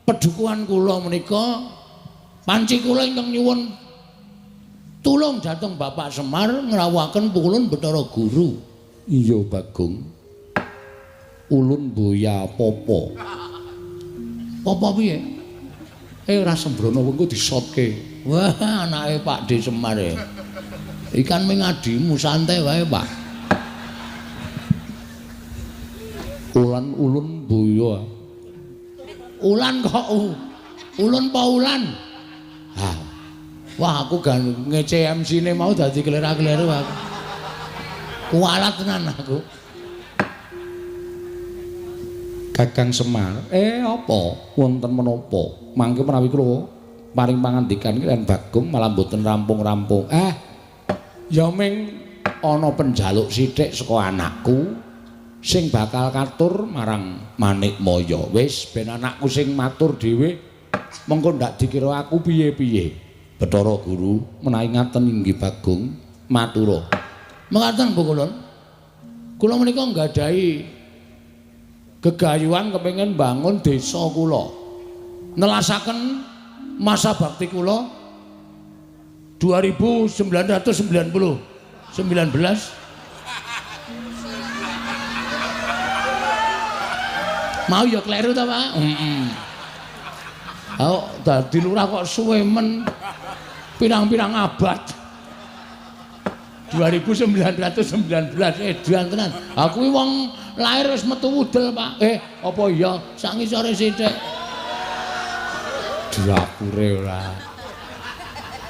pedukuhan kula menika panci kula ingkang nyuwun tulung dhateng Bapak Semar ngrawuhaken pukulun Bathara Guru. Iya Bagong. Ulun boya popo. Popo piye? Ora sembrono wengko disotke. Wah, anake Pak D Semar e. Ikan ming adimu santai wae, Pak. Ulan ulun boya. Ulan kok ulun pa ulan? Ha. Wah, aku gan ngece MC-ne mau dadi klera-kleru aku. Kualat tenan aku. Kakang Semar, apa wonten menapa? Mangke menawi kula paring pangandikan kaliyan Bagong malah mboten rampung-rampung. Ya ming ana penjaluk sithik saka anakku sing bakal katur marang Manikmaya. Wis ben anakku sing matur dhewe, mengko ndak dikira aku piye-piye. Bathara Guru menawi ngaten inggih Bagong matura. Mekaten Bu Kulun. Kula menika nggadahi gegayuhan kepengin bangun desa kula. Nelasaken masa bakti kula 2990 19. Mau ya kleru ta, Pak? Heeh. Oh, dadi lurah kok suwe men pirang-pirang abad. 2919 edan tenan. Aku kuwi wong lahir wis metu wudel, Pak. Apa iya sak ngisore sithik. Drapure ora.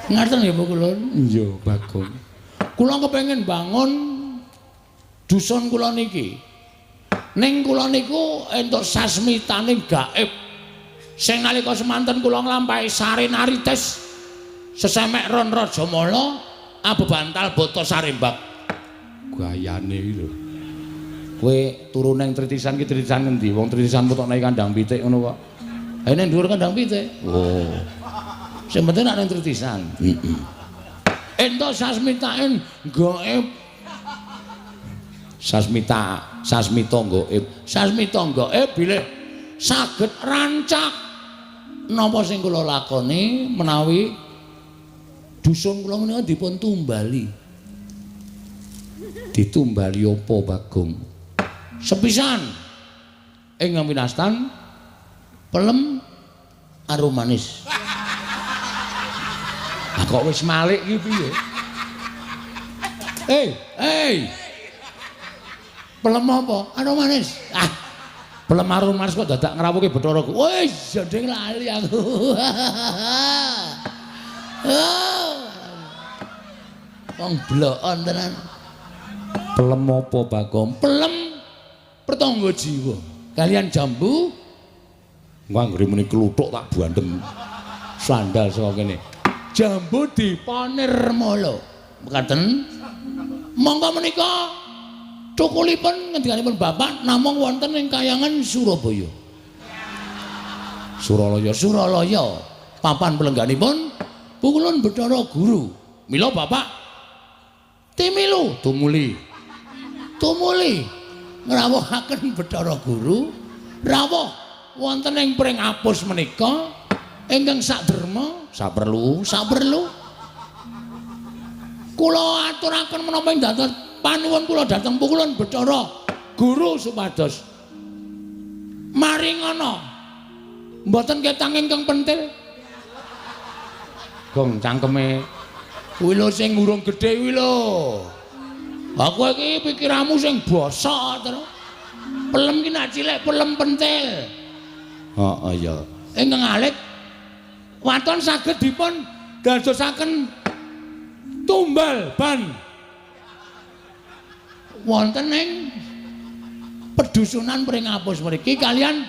Ngaten nggih Bu Kulun? Iya, Bagong. Kula kepengin bangun dusun kula niki. Ning kula niku entuk sasmitane gaib. Sing nalika semanten kula nglampahi sarenarites sesemek ron Rajamala abebantal bata sarembak. Gayane iki lho. Kowe turu nang tritisan ki tritisan ngendi? Wong tritisan potokne kandang pitik ngono kok. Ha ning dhuwur kandang pitik. Oh. Sing penting nek ning tritisan. Heeh. Entuk sasmitaen gaib. Sasmita, sasmita gaib. Sasmita gaib bilih saged rancak napa sing kula lakoni menawi dusun kula menika dipun tumbali. Ditumbali apa, Bagong? Sepisan ing winastan pelem arum manis. Ah kok wis malik iki piye? Hey. Pelem apa? Arum manis. Ah. Pelem arum manis kok dadak ngrawuhke Bathara. Wis, jandeng lali aku. Wong blokon tenan. Pelem apa, Bagong? Pelem pertangga jiwa. Kalian jambu anggere muni kluthuk tak bandem sandal saka kene. Jambu dipanirmala. Mekaten. Monggo menika cukulipun ngendikanipun Bapak namung wonten ing kayangan Surabaya. Suralaya, Suralaya. Papan pelengganipun Pukulun Bathara Guru. Mila Bapak timilu tumuli. Tumuli ngrawuhaken Bathara Guru rawuh wonten ing pring apus menika ingkang saderma saperlu saperlu kula aturaken menapa ing dados panuwun kula dhateng Pukulun Bathara Guru supados maringana mboten ketang ingkang pentil. Gong cangkeme kuwi lho sing urung gedhe kuwi lho. Aku iki pikiranmu sing bosok terus. Pelem ki nak cilik pelem pentil. Heeh ya. Ingkang alit waton saged dipun dadosaken tumbal ban wonten ing pedusunan Pringapus mriki kalian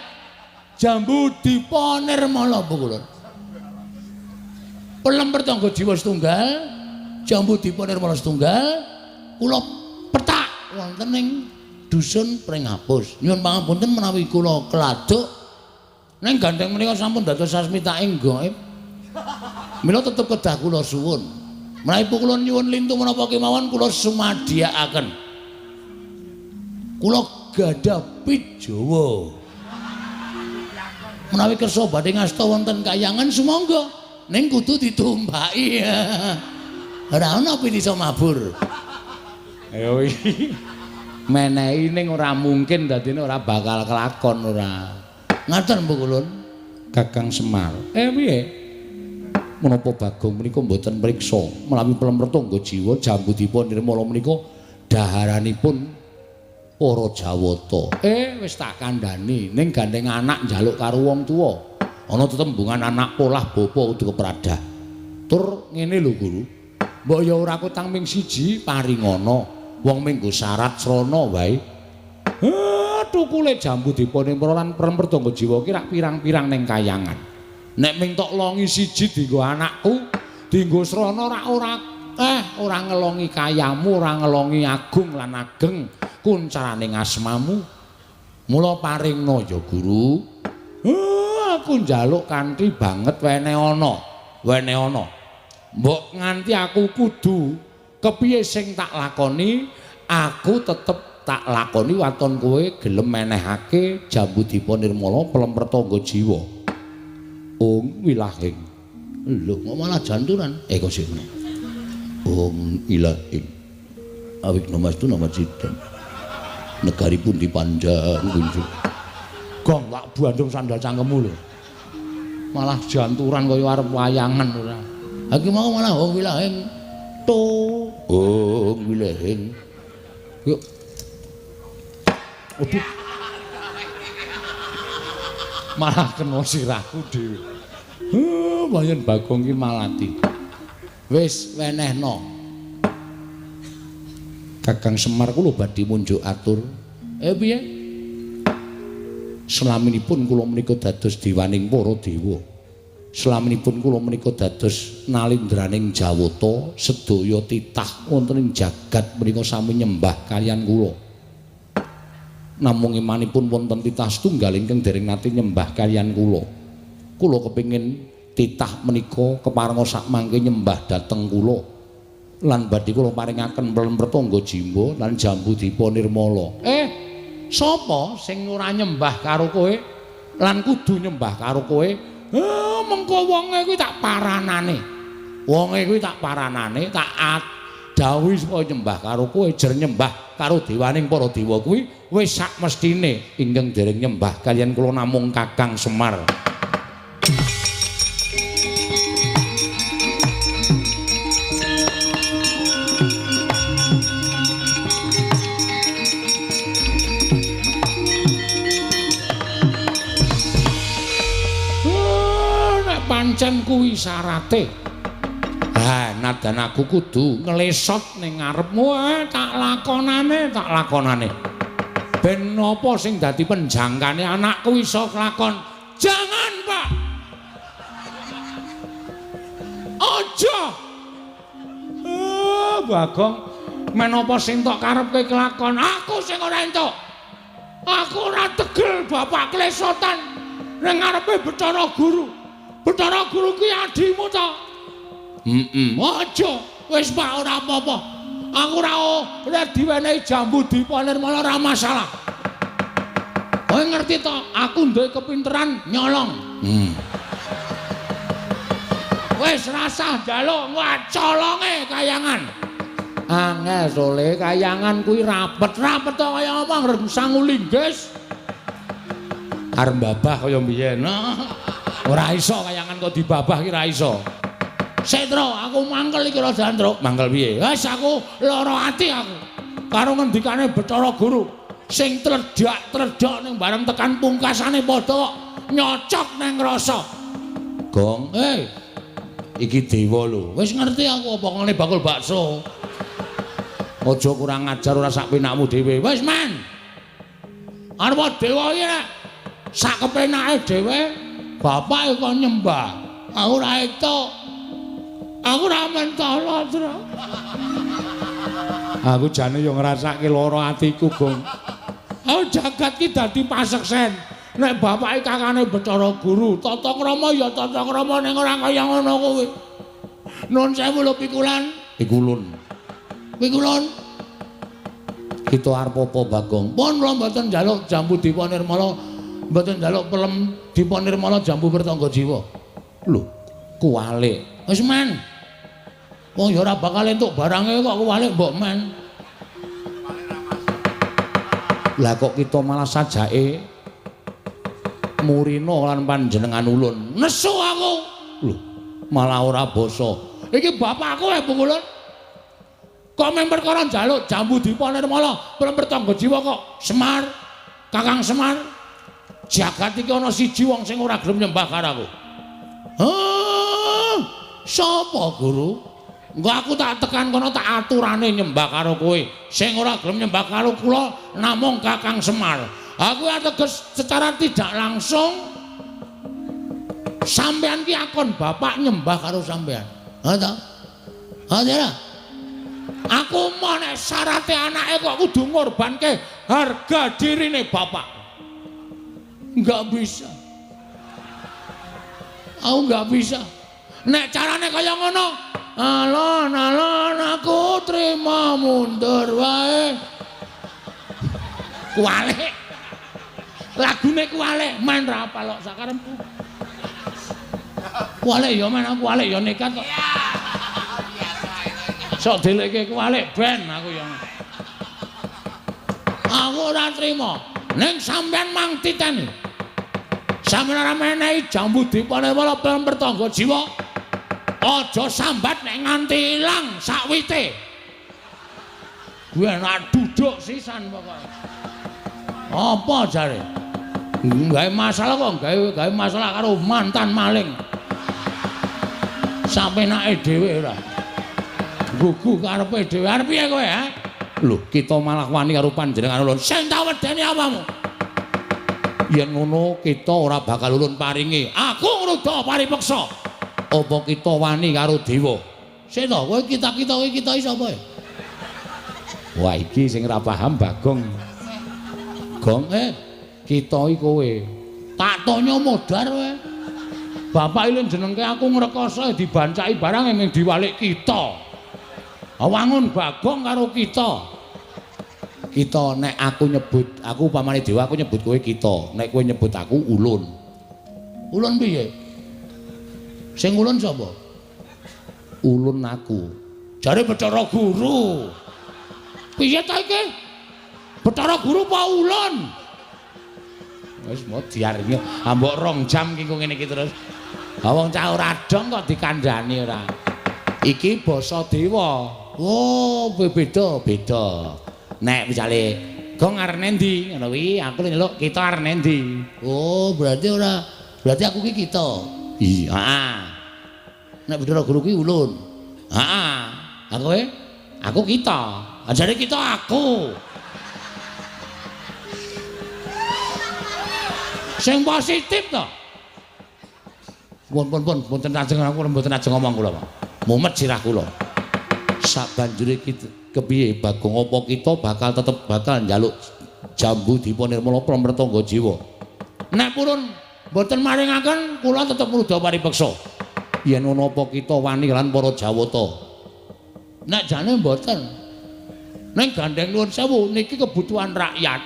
jambu dipa nirmala Pukulun. Pelem pertangga jiwa setunggal, jambu dipa nirmala setunggal, kula petak wonten ing dusun Pringapus. Nyuwun pangapunten menawi kula keladuk ning gandeng menika sampun dados sasmitaing gaib. Mila tetep kedah kula suwun. Menawi kula nyuwun lintu menapa kemawon kula sumadiyakaken. Kula gadah pit Jawa. Menawi kersa badhe ngasta wonten kayangan sumangga ning kudu ditumpaki. Ora ana pit iso mabur. Ayo iki menehi ning ora mungkin dadine ora bakal kelakon ora. Ngaten Pukulun. Kakang Semar. Piye? Menapa Bagong menika mboten mriksa menawi pelem pertangga jiwa jambu dipa nirmala menika daharanipun para Jawata. Wis tak kandhani ning gandeng anak njaluk karo wong tuwa. Ana tetembungan anak polah bapa kudu kepradah. Tur ngene lho Guru. Mbok ya ora kutang ming siji paringana. Wong minggo syarat srana wae. Tukule jambu dipa nirmala lan pelem pertangga jiwa ki rak pirang-pirang ning kayangan. Nek ming tok longi siji dienggo anakku, dienggo srana rak ora ora ngelongi kayamu, ora ngelongi agung lan ageng kuncarane asmamu. Mula paringna ya Guru. Aku njaluk kanthi banget wene ana, wene ana. Mbok nganti aku kudu kepiye sing tak lakoni, aku tetep tak lakoni waton kowe gelem menehake jambu dipa nirmala pelem pertangga jiwa. Ong wilahing. Lho kok malah janturan? Kok sik. Ong ilahing. Awik namastu nama cidam. Negaripun dipandang kunjung. Gong tak bandung sandal cangkemmu lho. Malah janturan kaya arep wayangan ora. Ha iki mau malah ong wilahing. To ong wilahing. Yuk. Waduh. Malah kena sirahku dhewe. Wayan Bagong ki malati. Wis wenehno. Kakang Semar kula badhe munjuk atur. Piye? Selaminipun kula menika dados dewaning para dewa. Selaminipun kula menika dados nalindraning Jawata, sedaya titah wonten ing jagat menika sami nyembah kaliyan kula. Namung imanipun wonten titah setunggal ingkang dereng nate nyembah kaliyan kula. Kula kepingin titah menika keparenga sakmangke nyembah dhateng kula. Lan badhe kula paringaken pelem pertangga jimba lan jambu dipa nirmala. Sapa sing ora nyembah karo kowe lan kudu nyembah karo kowe? Mengko wonge kuwi tak paranane. Wonge kuwi tak paranane, Dawuhi supaya nyembah karo kowe, jer nyembah karo dewaning para dewa kuwi wis sak mestine ingkang dereng nyembah kaliyan kula namung Kakang Semar. Pancen kuwi syarate. Ha, nadan aku kudu nglesot ning ngarepmu, tak lakonane, tak lakonane. Ben napa sing dadi penjangkane anakku iso kelakon. Jangan, Pak. Aja. Bagong, menapa sing tok karepke kelakon? Aku sing ora entuk. Aku ora tegel bapak klesotan ning ngarepe Bathara Guru. Bathara Guru ki adimu ta? Heeh. Aja, wis Pak ora apa-apa. Aku ora diwenehi jambu dipa nirmala ora masalah. Kowe ngerti to, aku duwe kepinteran nyolong. Wis rasah njaluk colonge kayangan. Angel sole kayangan kuwi rapet-rapet to kaya apa ngrem sangu linggis. Arep babah kaya mbiyen. Ora iso kayangan kok dibabah ki ora iso. Setro, aku mangkel iki Raja Andruk. Mangkel piye? Wis aku lara ati aku. Karo ngendikane Bathara Guru sing tledhak-tledhok ning bareng tekan pungkasane padha kok nyocok ning rasa. Gong, iki dewa lho. Wis ngerti aku apa ngene bakul bakso. Aja kurang ajar ora sak penakmu dhewe. Wis men. Arep dewa iki nek sak kepenake dhewe bapak kok nyembah. Aku ora entuk. Aku ora mentolo, Tru. Aku jane yo ngrasake lara atiku, Gong. Aku jagat ki dadi paseksen. Nek bapake kakane Bathara Guru, tata krama ya tata krama ning ora kaya ngono kuwi. Nun sewu lho pikulan. Pikulun. Pikulun. Kita arep apa, Bagong? Pun kula mboten njaluk jambu dipa nirmala, mboten njaluk pelem dipa nirmala jambu pertangga jiwa. Lho, kuwalik. Wis men. Wong ya ora bakal entuk barange kok kuwalik mbok men. Lah kok kita malah sajake murina lan panjenengan ulun. Nesu aku. Lho, malah ora basa. Iki bapakku e Bung Ulun. Kok men perkara njaluk jambu dipa nirmala, pelem pertangga jiwa kok Semar, Kakang Semar. Jagat iki ana siji wong sing ora gelem nyembah karo aku. Hah? Sapa, Guru? Engko aku tak tekan kono tak aturane nyembah karo kowe. Sing ora gelem nyembah karo kula namung Kakang Semar. Aku ateges secara tidak langsung sampean ki akon bapak nyembah karo sampean. Ha ta? Ha ta? Aku mau nek syarate anake kok kudu ngorbanke harga dirine bapak. Enggak bisa. Aku enggak bisa. Nek carane kaya ngono, alon-alon aku trima mundur wae. Kuwalik. Lagune kuwalik, men ra apal kok sakarepku. Kuwalik ya men aku kuwalik ya nekat kok. Sok delekke kuwalik ben aku ya. Aku ora trima. Ning sampean mang titeni. Sampeyan ora menehi jambu dipa nirmala pelem pertangga jiwa. Aja sambat nek nganti ilang sakwite. Kuwi enak duduk sisan pokoke. Apa jare? Gawe masalah kok gawe masalah karo mantan maling. Sapenake dhewe ora. Gugu karepe dhewe. Arep piye kowe, ha? Lho, kita malah wani karo panjenengan ulun. Sing tak wedeni apamu? Yen ngono kita ora bakal ulun paringi. Aku ngruda paripeksa. Apa kita wani karo dewa? Sik to, kowe kita-kita kowe kita iki sapa ya? Wah, iki sing ora paham Bagong. Gong, kita iki kowe. Tak tonyo modar kowe. Bapak iki jenengke aku ngrekoso dibancaki barang mung diwalik kita. Wangun Bagong karo kita. Kita nek aku nyebut, aku upamane dewa aku nyebut kowe kita. Nek kowe nyebut aku ulun. Ulun piye? Sing ulun sapa? Ulun aku. Jare Bathara Guru. Piye ta iki? Bathara Guru apa ulun? Wis modiar iki. Ambok 2 jam ki ngene iki terus. Ha wong cah ora dong kok dikandhani ora. Iki basa dewa. Oh, beda beda. Nek misale gong arep endi ngono kuwi, aku nyeluk kita arep endi. Oh, berarti ora, berarti aku ki kita. Iya, heeh. Nek Bathara Guru ki ulun. Heeh. Aku kowe? Aku kita. Ajare kita aku. Sing positif to. Pun pun pun mboten ajeng aku mboten ajeng ngomong kula, Pak. Mumet sirah kula. Sabanjure kita kepiye Bagong apa kita bakal tetep bakal njaluk jambu dipa nirmala pramretangga jiwa. Nek purun mboten maringaken kula tetep ngruda paripeksa. Yen ana apa kita wani lan para Jawata. Nek jane mboten. Ning gandeng nuwun sewu niki kebutuhan rakyat.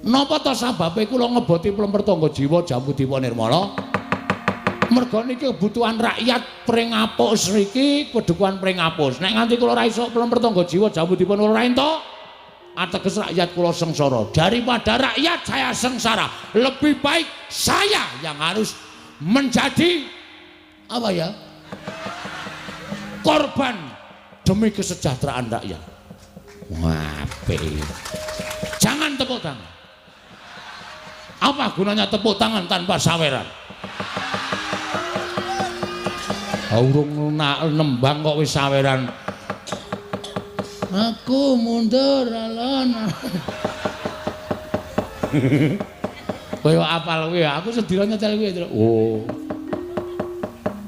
Napa ta sababe kula ngeboti plempertangga jiwa jambu dipa nirmala? Merga niki kebutuhan rakyat Pringapus niki kedukuhan Pringapus. Nek nganti kula ora iso plempertangga jiwa jambu dipa ora entuk, ateges rakyat kula sengsara. Daripada rakyat saya sengsara, lebih baik saya yang harus menjadi apa ya? Korban demi kesejahteraan rakyat. Wah, apik. Jangan tepuk tangan. Apa gunanya tepuk tangan tanpa saweran? Urung nembang kok wis saweran. Aku mundur alon. Kowe apal kowe, aku sedina nyetel kowe. Oh.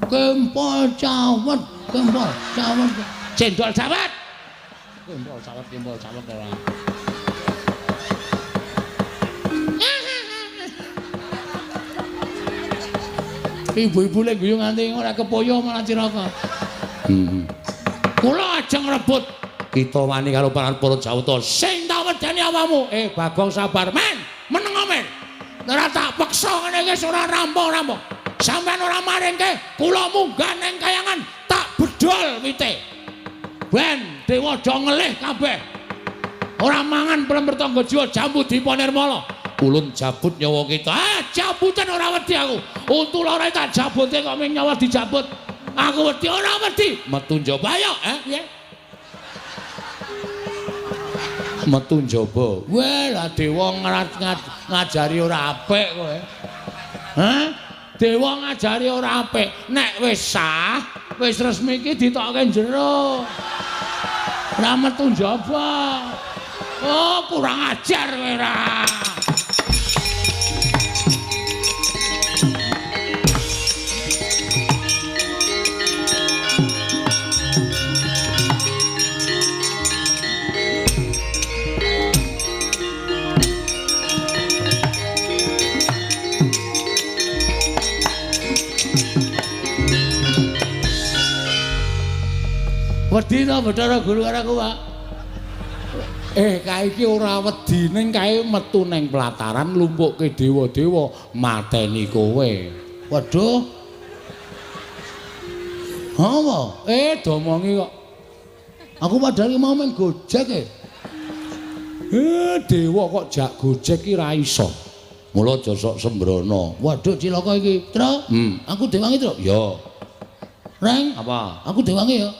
Kempol cawet, kempol cawet. Cendol cawet. Kempol cawet, kempol cawet ora. Ibu-ibu lek guyu nganti ora kepoyo malah cilaka. Kula ajeng rebut kita wani karo para Jawata. Sing tak wedeni awakmu. Bagong sabar, men. Meneng men. Ora tak peksa ngene iki ora rampung-rampung. Sampeyan ora maringke, kula munggah nang kayangan tak bedol wite. Ben dewa do ngelih kabeh. Ora mangan plempertangga jiwa jambu dipa nirmala. Ulun jabut nyawa kita. Ah, jabutan ora wedi aku. Untu loro tak jabute kok ming nyawa dijabut. Aku wedi ora wedi. Metu njaba ayo, piye? Metu njaba. Weh, lah dewa ngajari ora apik kowe. Hah? Dewa ngajari ora apik. Nek wis sah, wis resmi iki ditokke jero. Ora metu njaba. Oh, kurang ajar kowe ora. Wedi to Bathara Guru karo aku, Pak? Kae iki ora wedi ning kae metu ning pelataran lumpukke dewa-dewa mateni kowe. Waduh. Apa? Domongi kok. Aku padahal mau main Gojek e. Dewa kok jak Gojek ki ra iso. Mula aja sok sembrono. Waduh cilaka iki. Tru, aku dewangi, Tru. Ya. Reng, apa? Aku dewangi ya.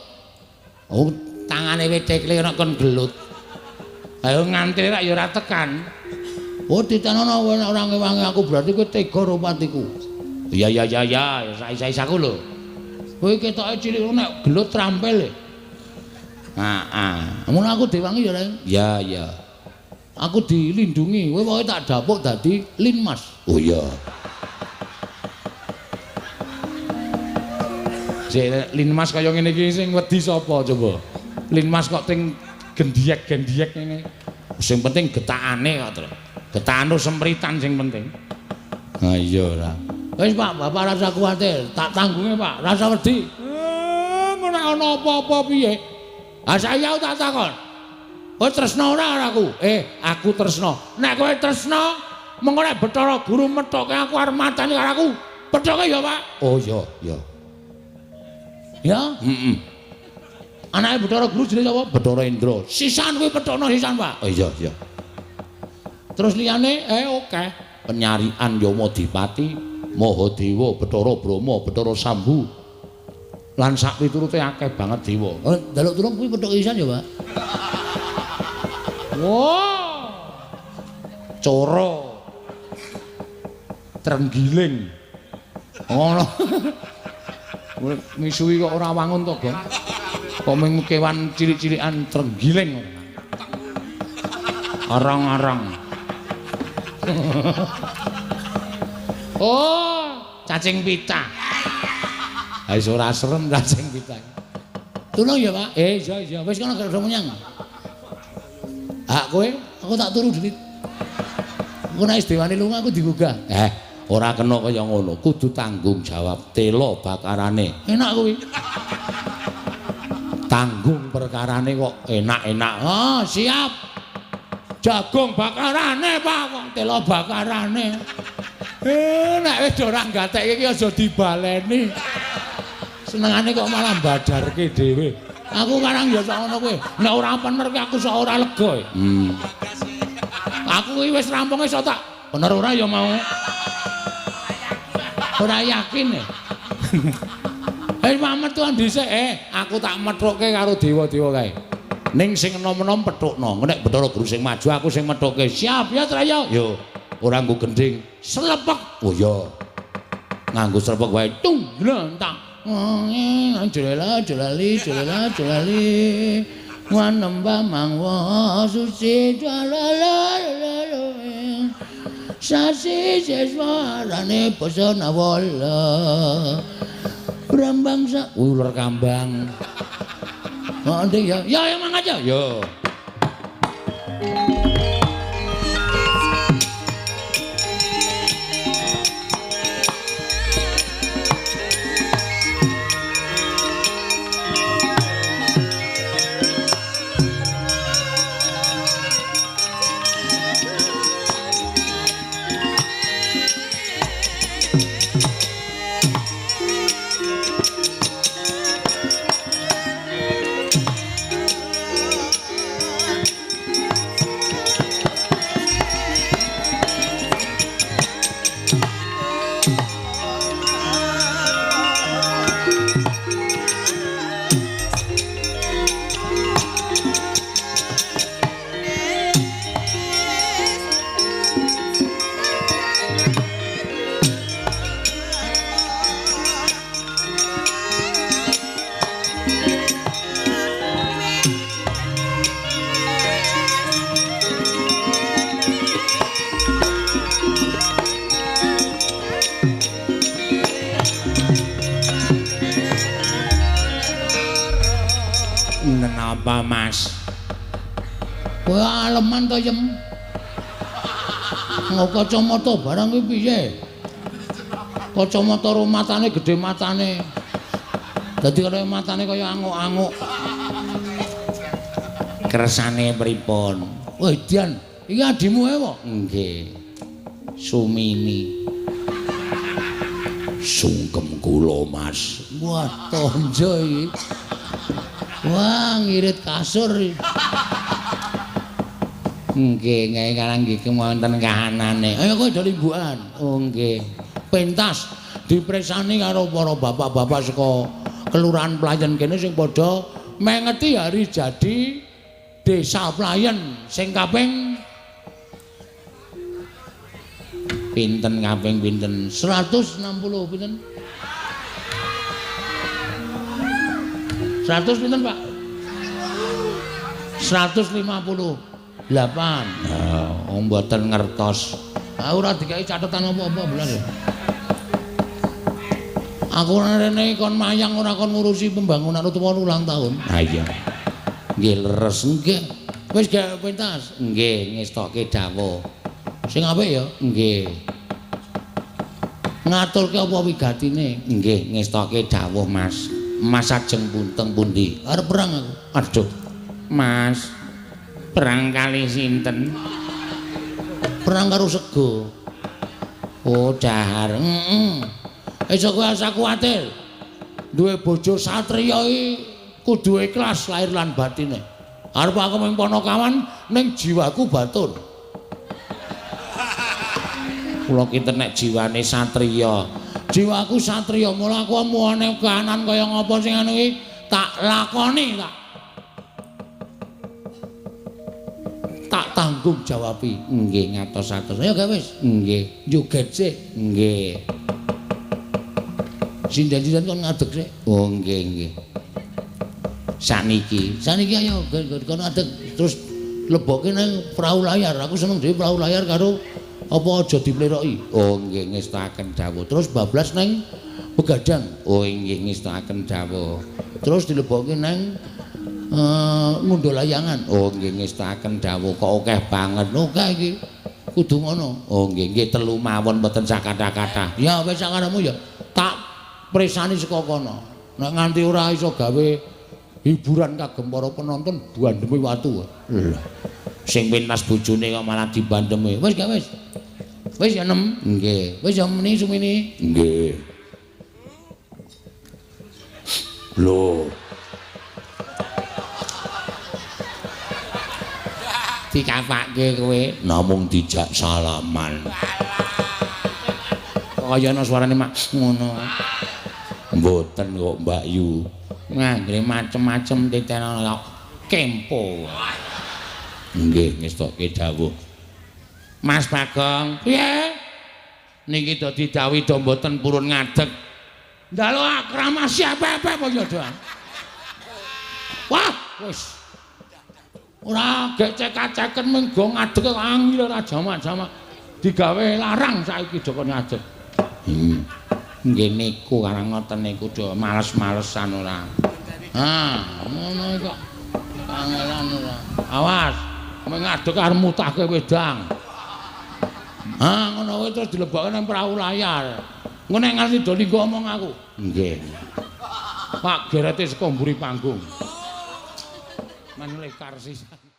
Oh, tangane wit tekle ana kon gelut. Ayo nganti rak ya ora tekan. Oh, ditanono ora ngewangi aku berarti kowe tega karo patiku. Ya ya ya ya, sais-sais aku lho. Kowe ketoke cilik nek gelut trampil e. Heeh. Ngono aku dewangi ya, Reng. Ya ya. Aku dilindungi, kowe pokoke tak dapuk dadi Linmas. Oh iya. Sik Linmas kaya ngene iki sing wedi sapa coba? Linmas kok ting gendiyek-gendiyek ngene. Sing penting getakane kok, Tru. Getakane sempritan sing penting. Ha iya ora. Wis Pak, Bapak rasa kuwatir, tak tanggunge Pak, rasa wedi. Ngono ana apa-apa piye? Ha saya tak takon. Kowe tresna ora karo aku? Aku tresna. Nek kowe tresna, mengko nek Bathara Guru methoke aku arep mateni karo aku. Pethoke ya, Pak. Oh iya, iya. Ya? Heeh. Anake Bathara Guru jenenge sapa? Bathara Indra. Sisan kuwi pethukno sisan, Pak. Oh iya, iya. Terus liyane akeh. Penyarian Yamadipati, Mahadewa, Bathara Brahma, Bathara Sambu. Lan sak piturute akeh banget dewa. Oh, njaluk tulung kuwi pethuke sisan ya, Pak. Wah. Coro. Trenggiling. Ngono. Misuwi kok ora wangun to, Gong. Kok mung kewan cilik-cilikan trenggiling. Arang-arang. Oh, cacing pita. Ha wis ora serem cacing pita. Tulung ya, Pak. Iya iya, wis kono gak menyang. Hak kowe, aku tak turu duit. Engko nek wis dewane lunga aku digugah. Ora kena kaya ngono, kudu tanggung jawab tela bakarane. Enak kuwi. Tanggung perkarane kok enak-enak. Oh, siap. Jagung bakarane, Pak, kok tela bakarane. Nek wis ora gatekke iki aja dibaleni. Senengane kok malah badarke dhewe. Aku karang ya sak ngono kuwi. Nek ora pener ki aku sok ora lega. Aku iki wis rampung iso tak bener ora ya mau. Ora yakin ya. Mamet tuan dhisik, aku tak methukke karo dewa-dewa kae. Ning sing enom-enom pethukno. Nek Bathara Guru sing maju aku sing methukke. Siap ya Traya? Yo. Ora nggo gendhing. Slepek. Oh iya. Nganggo slepek wae. Tung glentak. Jolela jolali jolela jolali. Wanembah mangwa suci jalala. Sasi seswarane basa nawala. Brambang sa uler kambang. Oh, nding ya. Ya ya mangkat ya. Yo. Kenapa, Mas? Kowe aleman to, Yem? Nggo kacamata barang kuwi piye? Kacamata ro matane gedhe matane. Dadi kaya matane kaya anguk-anguk. Kersane pripun? Wah, Dian, iki adimu ae po? Nggih. Sumini. Sungkem kula, Mas. Wah, tonjo iki. Wah, ngirit kasur. Nggih, nggih karang nggih wonten kahanane. Ayo kowe do limbukan. Oh nggih. Pentas dipresani karo para bapak-bapak saka Kelurahan Playen kene sing padha mengeti hari jadi Desa Playen sing kaping pinten kaping pinten? 160 pinten? 100 pinten, Pak? 158. Oh, mboten ngertos. Ah, ora dikai catatan apa-apa belas. Aku rene kon mayang ora kon ngurusi pembangunan utawa ulang tahun. Ha iya. Nggih leres nggih. Wis gak pentas. Nggih, ngestokke dawuh. Sing apik ya? Nggih. Ngaturke apa wigatine? Nggih, ngestokke dawuh, Mas. Mas ajeng punteng pundi? Arep perang aku. Aduh. Mas. Perang kali sinten? Perang karo sego. Oh, dahar. Heeh. Esuk kowe asa kuwatir. Duwe bojo satriya iki Kudu ikhlas lahir lan batine. Arep aku mung panakawan ning jiwaku batur. Kula kinten nek jiwane satriya. Jiwaku satriya, mula aku omongane kahanan kaya ngapa sing anu iki tak lakoni, tak tanggung jawabi. Nggih, ngatos-atos. Ayo gawe wis. Nggih, joget sik. Nggih. Sinden-sinden kon ngadeg sik. Oh, nggih, nggih. Saniki, saniki ayo kon ngadeg terus lebokke nang perahu layar. Aku seneng dhewe perahu layar karo apa aja dipleroki. Oh, nggih, ngestakaken dawuh. Terus bablas nang begadang. Oh, nggih, ngestakaken dawuh. Terus dilebokke nang ngundha layangan. Oh, nggih, ngestakaken dawuh. Kok akeh banget. Akeh iki. Kudu ngono. Oh, nggih, nggih telu mawon mboten sakathah-kathah. Ya wis sakarepmu ya. Tak presani saka kono. Nek nganti ora iso gawe hiburan kagem para penonton bandheme watu. Lha. Sing pentas bojone kok malah dibandheme. Wis gak wis. Wis ya nem. Nggih. Wis ya meni sumini. Nggih. Lho. Dikapake kowe namung dijak salaman. Kaya ana suarane mak ngono. Mboten kok Mbak Yu. Nganggre macem-macem titen kok kempo. Nggih, ngestokke dawuh. Mas Bagong, piye? Niki dadi dawuh do mboten purun ngadeg. Njaluk akramasi apa-apa apa ya, Doan. Wah, wis. Ora gek cekak-ceken mung go ngadeg angel ora jamak-jamak. Digawe larang saiki do kon ngadeg. Nggih niku karang ngoten niku do males-malesan ora. Ah, ngono kok. Kangelan ora. Awas, mung ngadeg arep mutahke wedang. Ah, ngono kuwi terus dilebokke nang perahu layar. Engko nek nganti do linggo omong aku. Nggih. Pak gerete saka mburi panggung. Manulih karsi.